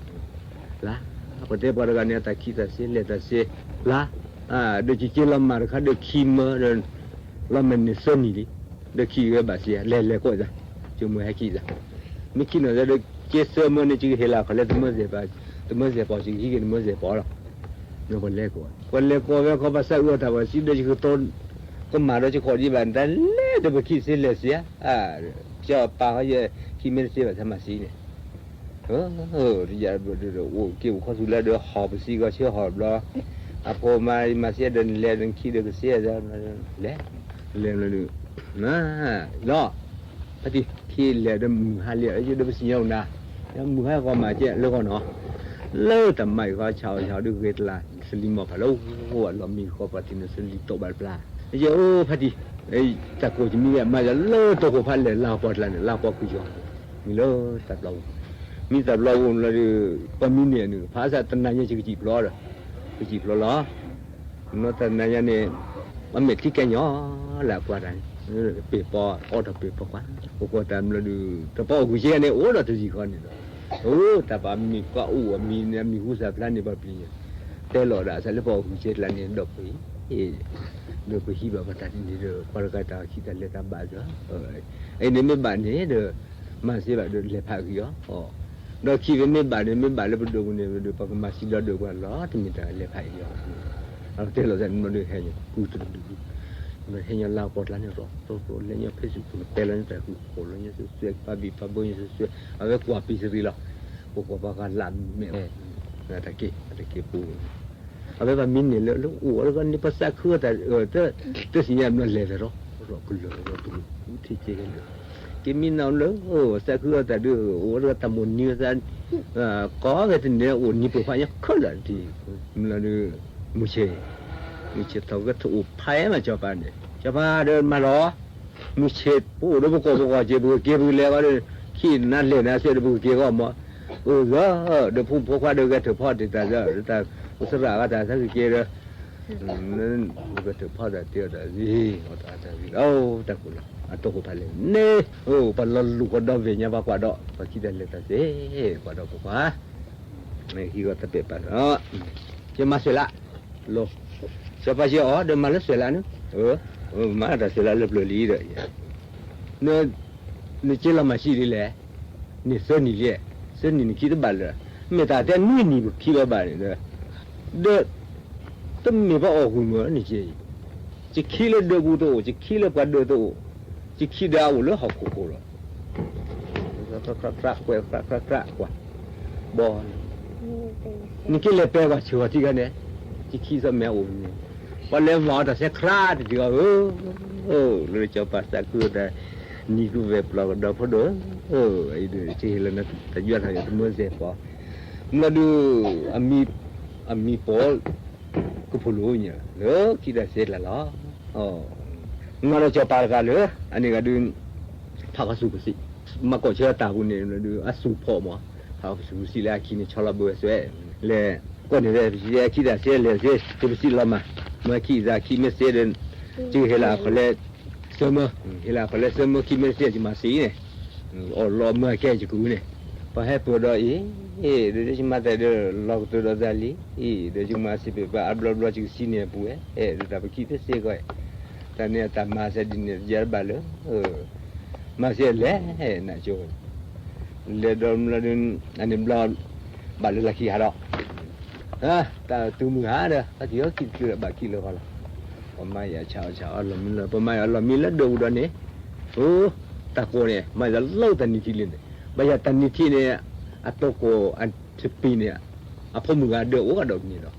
လၢ ပတဲပှၤတဂၤန့ၣ် အတၢ်ခံးတၢ်စ့ လဲၤတၢ်စ့, လၢ ဒီးကက့ၤလီၤမၢ်တခါဒီးခံမၢဒီး လီၤမၢ်န့ၣ်သၢနံၣ်လံ, ဒီးခံးဝဲဘၣ်စ့ လဲၤလဲၤကိးသး, ကၠိမိၢ်ဟဲခံးသး, မ့ၢ်ခံးနီၢ်သးဒီး ကဲစၢမၢန့ၣ် ယကဟ့ၣ်လီၤခီလဲ သမၢစဲးပီၤ, သမၢစဲးပီၤ ယကဟံးက့ၤသမၢစဲးပီၤလီၤ. ပလဲၤကိး, ပလဲၤကိးဝဲခီ ပှၤစးအုးအီၣ်တၢ်ဘၣ် စံးဒီးယကတိၤ ကမၣ်ဒီးယဃီဒံးဘၣ် နတၢ်လဲၤဒီးပခံစ့လဲၤစ့ဧါ, ကၠီပာ်ဃီယဲ ခံမ့ၢ်တစ့ဘၣ် ဆၢမၤစံန့ၣ် အိၣ်က့ၤအိၣ်ခီသူၣ်လၢဒီး ဟီၣ်ပစံးကီးဆၢဟီၣ်ဘျီ, အဖိမၤမၤစ့ဒီးနလဲၤဒီးနခံဒီးကစ့, လဲၤ, လဲၤလီၤဒီး, လီၤ, ဖါတံၢ်ခံလဲၤဒီးမုၢ်ဟါလံ ယဒီးပစံၣ်ညီၣ်နၤ, မုၢ်ဟါဂီၤမးကဲလၢဂီၢ်နီၤ, လၢတၢ်မၤအံၤဃီ ဆးအီၣ်ဆးအီဒုးဂ့ၤတလး စလံၤမီၢ်ဖးလၢဂီၢ်အလီၢ်မံဃီ ပှၤတံၢ်န့ၣ် စလံၤတီၢ်ဘၣ်တပျၢ်, ယအိၣ်ဖါတံၢ်, တၢ်ကိးယမံၤဂ့ၤ မၤယၤလၢတၢ်ကိးဖးလဲၢ် လၢပှၤတလးန့ၣ် လၢပှၤကွံာ်ယီၤ, မံၤလၢတၢ်ဘျီပူၤ, မံၤတၢ်ဘျီပူၤလီၤဒီး ပှၤမံၤန့ၣ်န့ၣ် ဖးစးတနၤညါ ယကစံၣ်ဖျီဒီး, ယကစံၣ်ဖျီလီၤ, နီၢ်တနၤညါန့ၣ် အမဲာ်ထံကဲညီလၢအပှၤတၢ်န့ၣ်, ပ့ၢ်ပီ အီၣ်ထီၣ်ပ့ၢ်ပီကွၢ်, ပကွၢ်တၢ်မၤလီၤဒီး တၢ်ပီအီၣ်ဂုာ်ကဲန့ၣ် အိၣ်ဒီးတယံာ်ဃီန့ၣ်ဒီး, အိၣ်တၢ်ပာ်မံၤပှၤအိၣ်အမံၤန့ၣ် အမံၤဟူသၣ်ဖျါန့ၣ် ပှၤပျံၤန့ၣ်, တဲလီၤဒၣ်စးလၢပီအီၣ်ဂုာ်ကဲတလးန့ၣ် ဒီးပှၤ ဒီးပဟံးဘၣ်ပှၤတၢ်တန့ၣ်ဒီး ပှၤတဂၤတၢ်ခံတၢ်လဲၤတၢ်ဘၣ်ဒီး, အံၤန့ၣ်မ့ၢ်ဘၣ်န့ၣ်ဒီး မၤစ့ဘၣ်ဒီးလဲၤဖးအဂံၢ်အီၤ, ဒီးခံဝဲမ့ၢ်ဘၣ်န့ၣ် မ့ၢ်ဘၣ်လၢပဒိၣ်ပူၤန့ၣ်ဒီး ပှၤကမၤစံးဘျီဒိၣ်ပှၤလီၤ တမ့ၢ်တၢ်လဲၤဖးအဂံၢ်အီၤ, အတဲလီၤသးန့ၣ်ဒီးဟဲညီ ကုတဒုဒု, ဟဲညီလၢပီတလးန့ၣ် ရီၤရီၤ လဲၤညီ Facebook ပူၤန့ၣ် တဲလီၤန့ၣ်တၢ်ဃုာ်ဃီလီၤညီ စွဲစွဲ ပာ်ဘံၣ်ပာ်ဘၢညီ စွဲစွဲ, အဝဲကွၢ်ပံၤစရံလီၤ, ပကွၢ်ပှၤဂၤလၢ်မဲာ်အီၤ, တၢ်က့ၢ် တၢ်က့ၢ်ပူၤ အဝဲပှၤမံၤန့ၣ်လၢ လၢအိၣ်အီၤတဂၤန့ၣ် ပှၤသးခုအသး တသ့ၣ်ညါဘျီလဲၤသးရီၤ ရီၤကလၢာ်ရီၤပူၤ ထံကဲကလၢာ်, က့ၤမံနီၤလၢ သးခုအသးဒုး အိၣ်တဂၤတၢ်မိၣ်နံၤအသး ကိးဂၤတန့ၣ် အိၣ်နံၤပိာ်ခွါညီခဲလၢာ်တထံၣ်, မ့ၢ်လီၤဒုး မုၢ်ဆ့ၣ်, မုၢ်ဆ့ၣ်ထီၣ်ကဲထီၣ်အိၣ်ဖးအါမး စီၤပၤန့ၣ် စီၤပၤဒီးမၤလီၤ မုၢ်ဆ့ၣ်ပအိၣ်ဒီးပကိာ်ပကိာ်က့ၤ ပကက့ၤပကလဲၤဃီဒီး ခံနၤလဲၤနၤစဲးဒီးပကက့ၤဂီၢ်မး, အၢ ဒီးဖိမုၣ်ဖိခွါဒီးဂဲၤထၢၣ်ဖီတ့ၢ်တၢ်ဒီး တၢ်အိၣ်သရၣ်အဂၤတၢ်သးကက့ၤဒီး ဂဲၤထၢၣ်ဖီတၢ်တ့ၢ်အီၤတၢ်ဂ့ၤ အီၣ်တၢ်တၢ်ဂ့ၤ အိၣ်တၢ်ကိၢ်လီၤ အတီၢ်ကိၢ်ဖးလဲၢ်န့ၣ် အိၣ်ပှၤလီၤလူၤကဒီးဝ့ၢ်ညါ ပှၤကွၢ်ဒီး ပှၤခံတၢ်လဲၤတၢ်စ့ ကွၢ်ဒီးပှၤကွၢ် ဟံးဂီၤတၢ်ပဲာ်ပာ်လီၤ ယမၤစွဲးလး လီၤ စီၤပၤယဲအီၤဒီးမၤလၢစွဲးလးန့ၣ် မၤတၢ်စွဲးလးလၢပျၢၤလံဒီး နက့လီၤမၤဆံးဒ်လဲၣ်, န့ၣ်သၢနံၣ်လံ, သၢနံၣ်နခံတဘၣ်လၢၤ, မ့ၢ်တၢ်တဲနွံနံၣ်ပခံလီၤဘၣ်န့ၣ်ဒီး, ဒီး တမ့ၢ်ပှၤအီၣ်ဂူာ်မုာ်န့ၣ်က့, ယခံလၢဒၢးပူၤတအိၣ်, ယခံလၢပှၤဒၢးတအိၣ်, ယခံဒီးအအိၣ်လၢဟီၣ်ခိၣ်ခိၣ်လီၤ. ကြၢးကြၢးကြၢးကွၢ်, ဘီ နက့လဲၤပဲပှၤဆၢဂီၤထံဂၤန့ၣ်, ယခံသီမဲာ်အိၣ်န့ၣ်, ပှၤလဲၤမၤအီၤတၢ်ဆဲး ကြၢးတထံၣ်ဂီၤဧၢ, လၢစီၤပၤသးခုတၢ်, နံၤကဝဲၢ်ပျီကဒီးဖိဒိၣ်, အံၤဒီးကဟ့ၣ်လီၤနၤတၢ်ယွၤထီၣ်ယတမၢစဲးပီၤ, မ့ၢ်ဒီး အမံၤပိာ် ကဖိးလိာ်ညါ လၢခံတၢ်စဲးကျါလီၤ. မၤဒီးစီၤပၤတဂၤလၢ အန့ၣ်ဂၤဒုး ဖးဃီဆူၣ်ကစံး, မၤကိးဆၢတၢ်ပူၤန့ၣ် အစူၢ်ဖီၣ်မး, ဖးဃီဆူၣ်ကစံးလၢအခံန့ၣ် ဆီလီၤဘၢဝဲစွဲ, လဲၤ ကိးန့ၣ်ဝဲ အခံတၢ်စဲးလဲၤစဲး ကပစံးလီၤမး, မ့ၢ်ခံသးခံမ့ၢ်စဲးဒီး ကဟ့ၣ်လီၤအခီၣ်လဲ ဆၢမၢ, ဟ့ၣ်လီၤအခီၣ်လဲဆၢမၢခံမ့ၢ်စဲး ယမၤစံးန့ၣ်, အီၣ်လီၤမၢအကဲယကဂုာ်န့ၣ်, ပှၤဟဲပၢၢ်ဒီးအံၤ, ဒီးယမၤတၢ်ဒီးလီၤကတၢၢ်ဒီးသးလံ, အံၤ ဒီးယမၤစံးပာ်အါဘျီဘျီ ယကစံးန့ၢ်အပူၤဝဲ, ဒီးတၢ်ပခံဖဲစ့ၢ်ကီး, တၢ်န့ၣ်အတၢ်မၤစဲးဒ်န့ၣ် ယၤတဘၣ်လၢ မၤစဲးလဲၤ နကၠိ, လဲၤဒီးဘျီဒီး အန့ၣ်ဘျီ ဘၣ်လၢလၢခံဟးဒီး, တၢ်တုၤမုၢ်ဟါဒီး တၢ်ခံအီခံတချုးဘၣ်ခံလၢၤဃီလီၤ, ပမၤယၤဆးအီၣ်ဆးအီၣ်လီၤမံလီၤ ပမၤယၤအီၣ်လီၤမံလၢဒၢးပူၤဒီးန့ၣ်, အိ တၢ်ကိးန့ၣ် မၤယၤလၢတၢ်နံၤထံးလံန့ၣ်, ဘၣ်ယၤတၢ်နံၤထံးန့ၣ် အတီၢ်ကိးအထံပံၤန့ၣ် အဖိမုၣ်ဂၤဒၢးအိၣ်ကဒီးပန့ၣ်ဒီး,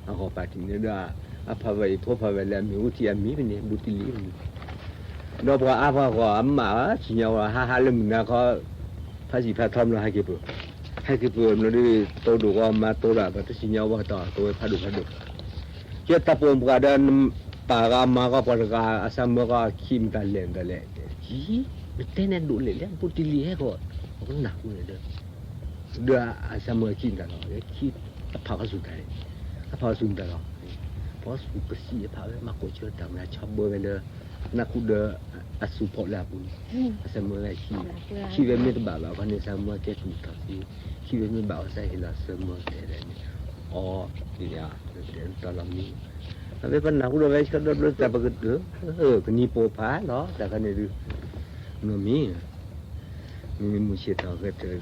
အဂီၢ်ပာ်ထံးန့ၣ်ဒီး အဖးဝဲအံၤဖိဖးဝဲလၢအမ့ၢ်အူထံအမံၤပန့ၣ် ဘူးတံၢ်လံပန့ၣ်, ဒီးပှၤအါပှၤဂီၢ်အမး စံၣ်ညီၣ်ဝဲဟးဟးလၢမုၢ်နၤခီ, ဖးစံၣ်ဖးထီဘျီဟဲက့ၤပၢၢ်, ဟဲက့ၤပၢၢ်ဘျီဒီး တိၢ်ဒိၣ်ဂီၢ်မၤတိၢ်ဒၣ် ပှၤတစံၣ်ညီၣ်ဝဲတီၢ် တိၢ်ဝဲဖးဒိၣ်ဖးဒိၣ်, ကဲတၢ်ပိာ်မုၣ်ပှၤဒီး ပၢ်ဂၤမၤဂီၢ်ပှၤတဂၤ အဆၢမၢဂီၢ်ခံမတၤလဲၣ်မတၤလဲၣ်, နတဲန့ၣ်ဒိၣ်လဲၣ်လဲၣ် ဘူးတံၢ်လံဟဲဂီၢ်, ပကနၢ်ဟူန့ၣ်ဒီး ဒီးအဆၢမၢခံမတၤလီၤ, ခံအဖးအီၣ်ဆူၣ်တၢ်န့ၣ်, အဖးအီၣ်ဆူၣ်မတၤလီၤ, ဖးအီၣ်ဆူၣ်ကစံးအဖးဝဲ မၤကိးဆၢတၢ်မနုၤဆီဘၢဝဲလၢ နၢ်ဟူဒီးအစူၢ်ဖီၣ်လၢအပူၤန့ၣ်, အဆၢမၢဝဲခံ, ခံဝဲမ့ၢ်တဘၣ်ဘၣ်ခီန့ၣ် ဆၢမၢကဲကုၢ်ထီၣ်သ့, ခံဝဲမ့ၢ်ဘၣ်အီၤစၢ်ဟ့ၣ်လီၤဆၢမၢတဲဒၣ်န့ၣ်, အီၤ, တဲတၢ်လီၤမံ, အဝဲပနၢ်ဟူဒီးဝဲဆၢဒီဘျီတၢ်ပကတၢၢ်, ကနံၤပိာ်ဖးလီၤ တၢ်ခါန့ၣ်ဒုး, နီၢ်မံ, မ့မ့ၢ်မုၢ်ဆ့ၣ်ထီၣ်ဂဲၤထၢၣ်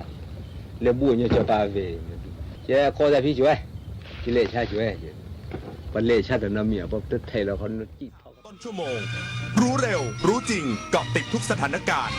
ပှၤလဲၤဆါတၢ်လီၤ, လဲၤဘူၣ်ညီကၠီပာ်ဝဲ, ကဲခီသးဖံကၠီဝဲ, ကလဲၤဆါကၠီဝဲ, ပှၤလဲၤဆါတၢ်နီတမံၤ ပှၤတထဲးလီၤခီနကံၣ်ထီၣ် รู้เร็ว รู้จริง เกาะติดทุกสถานการณ์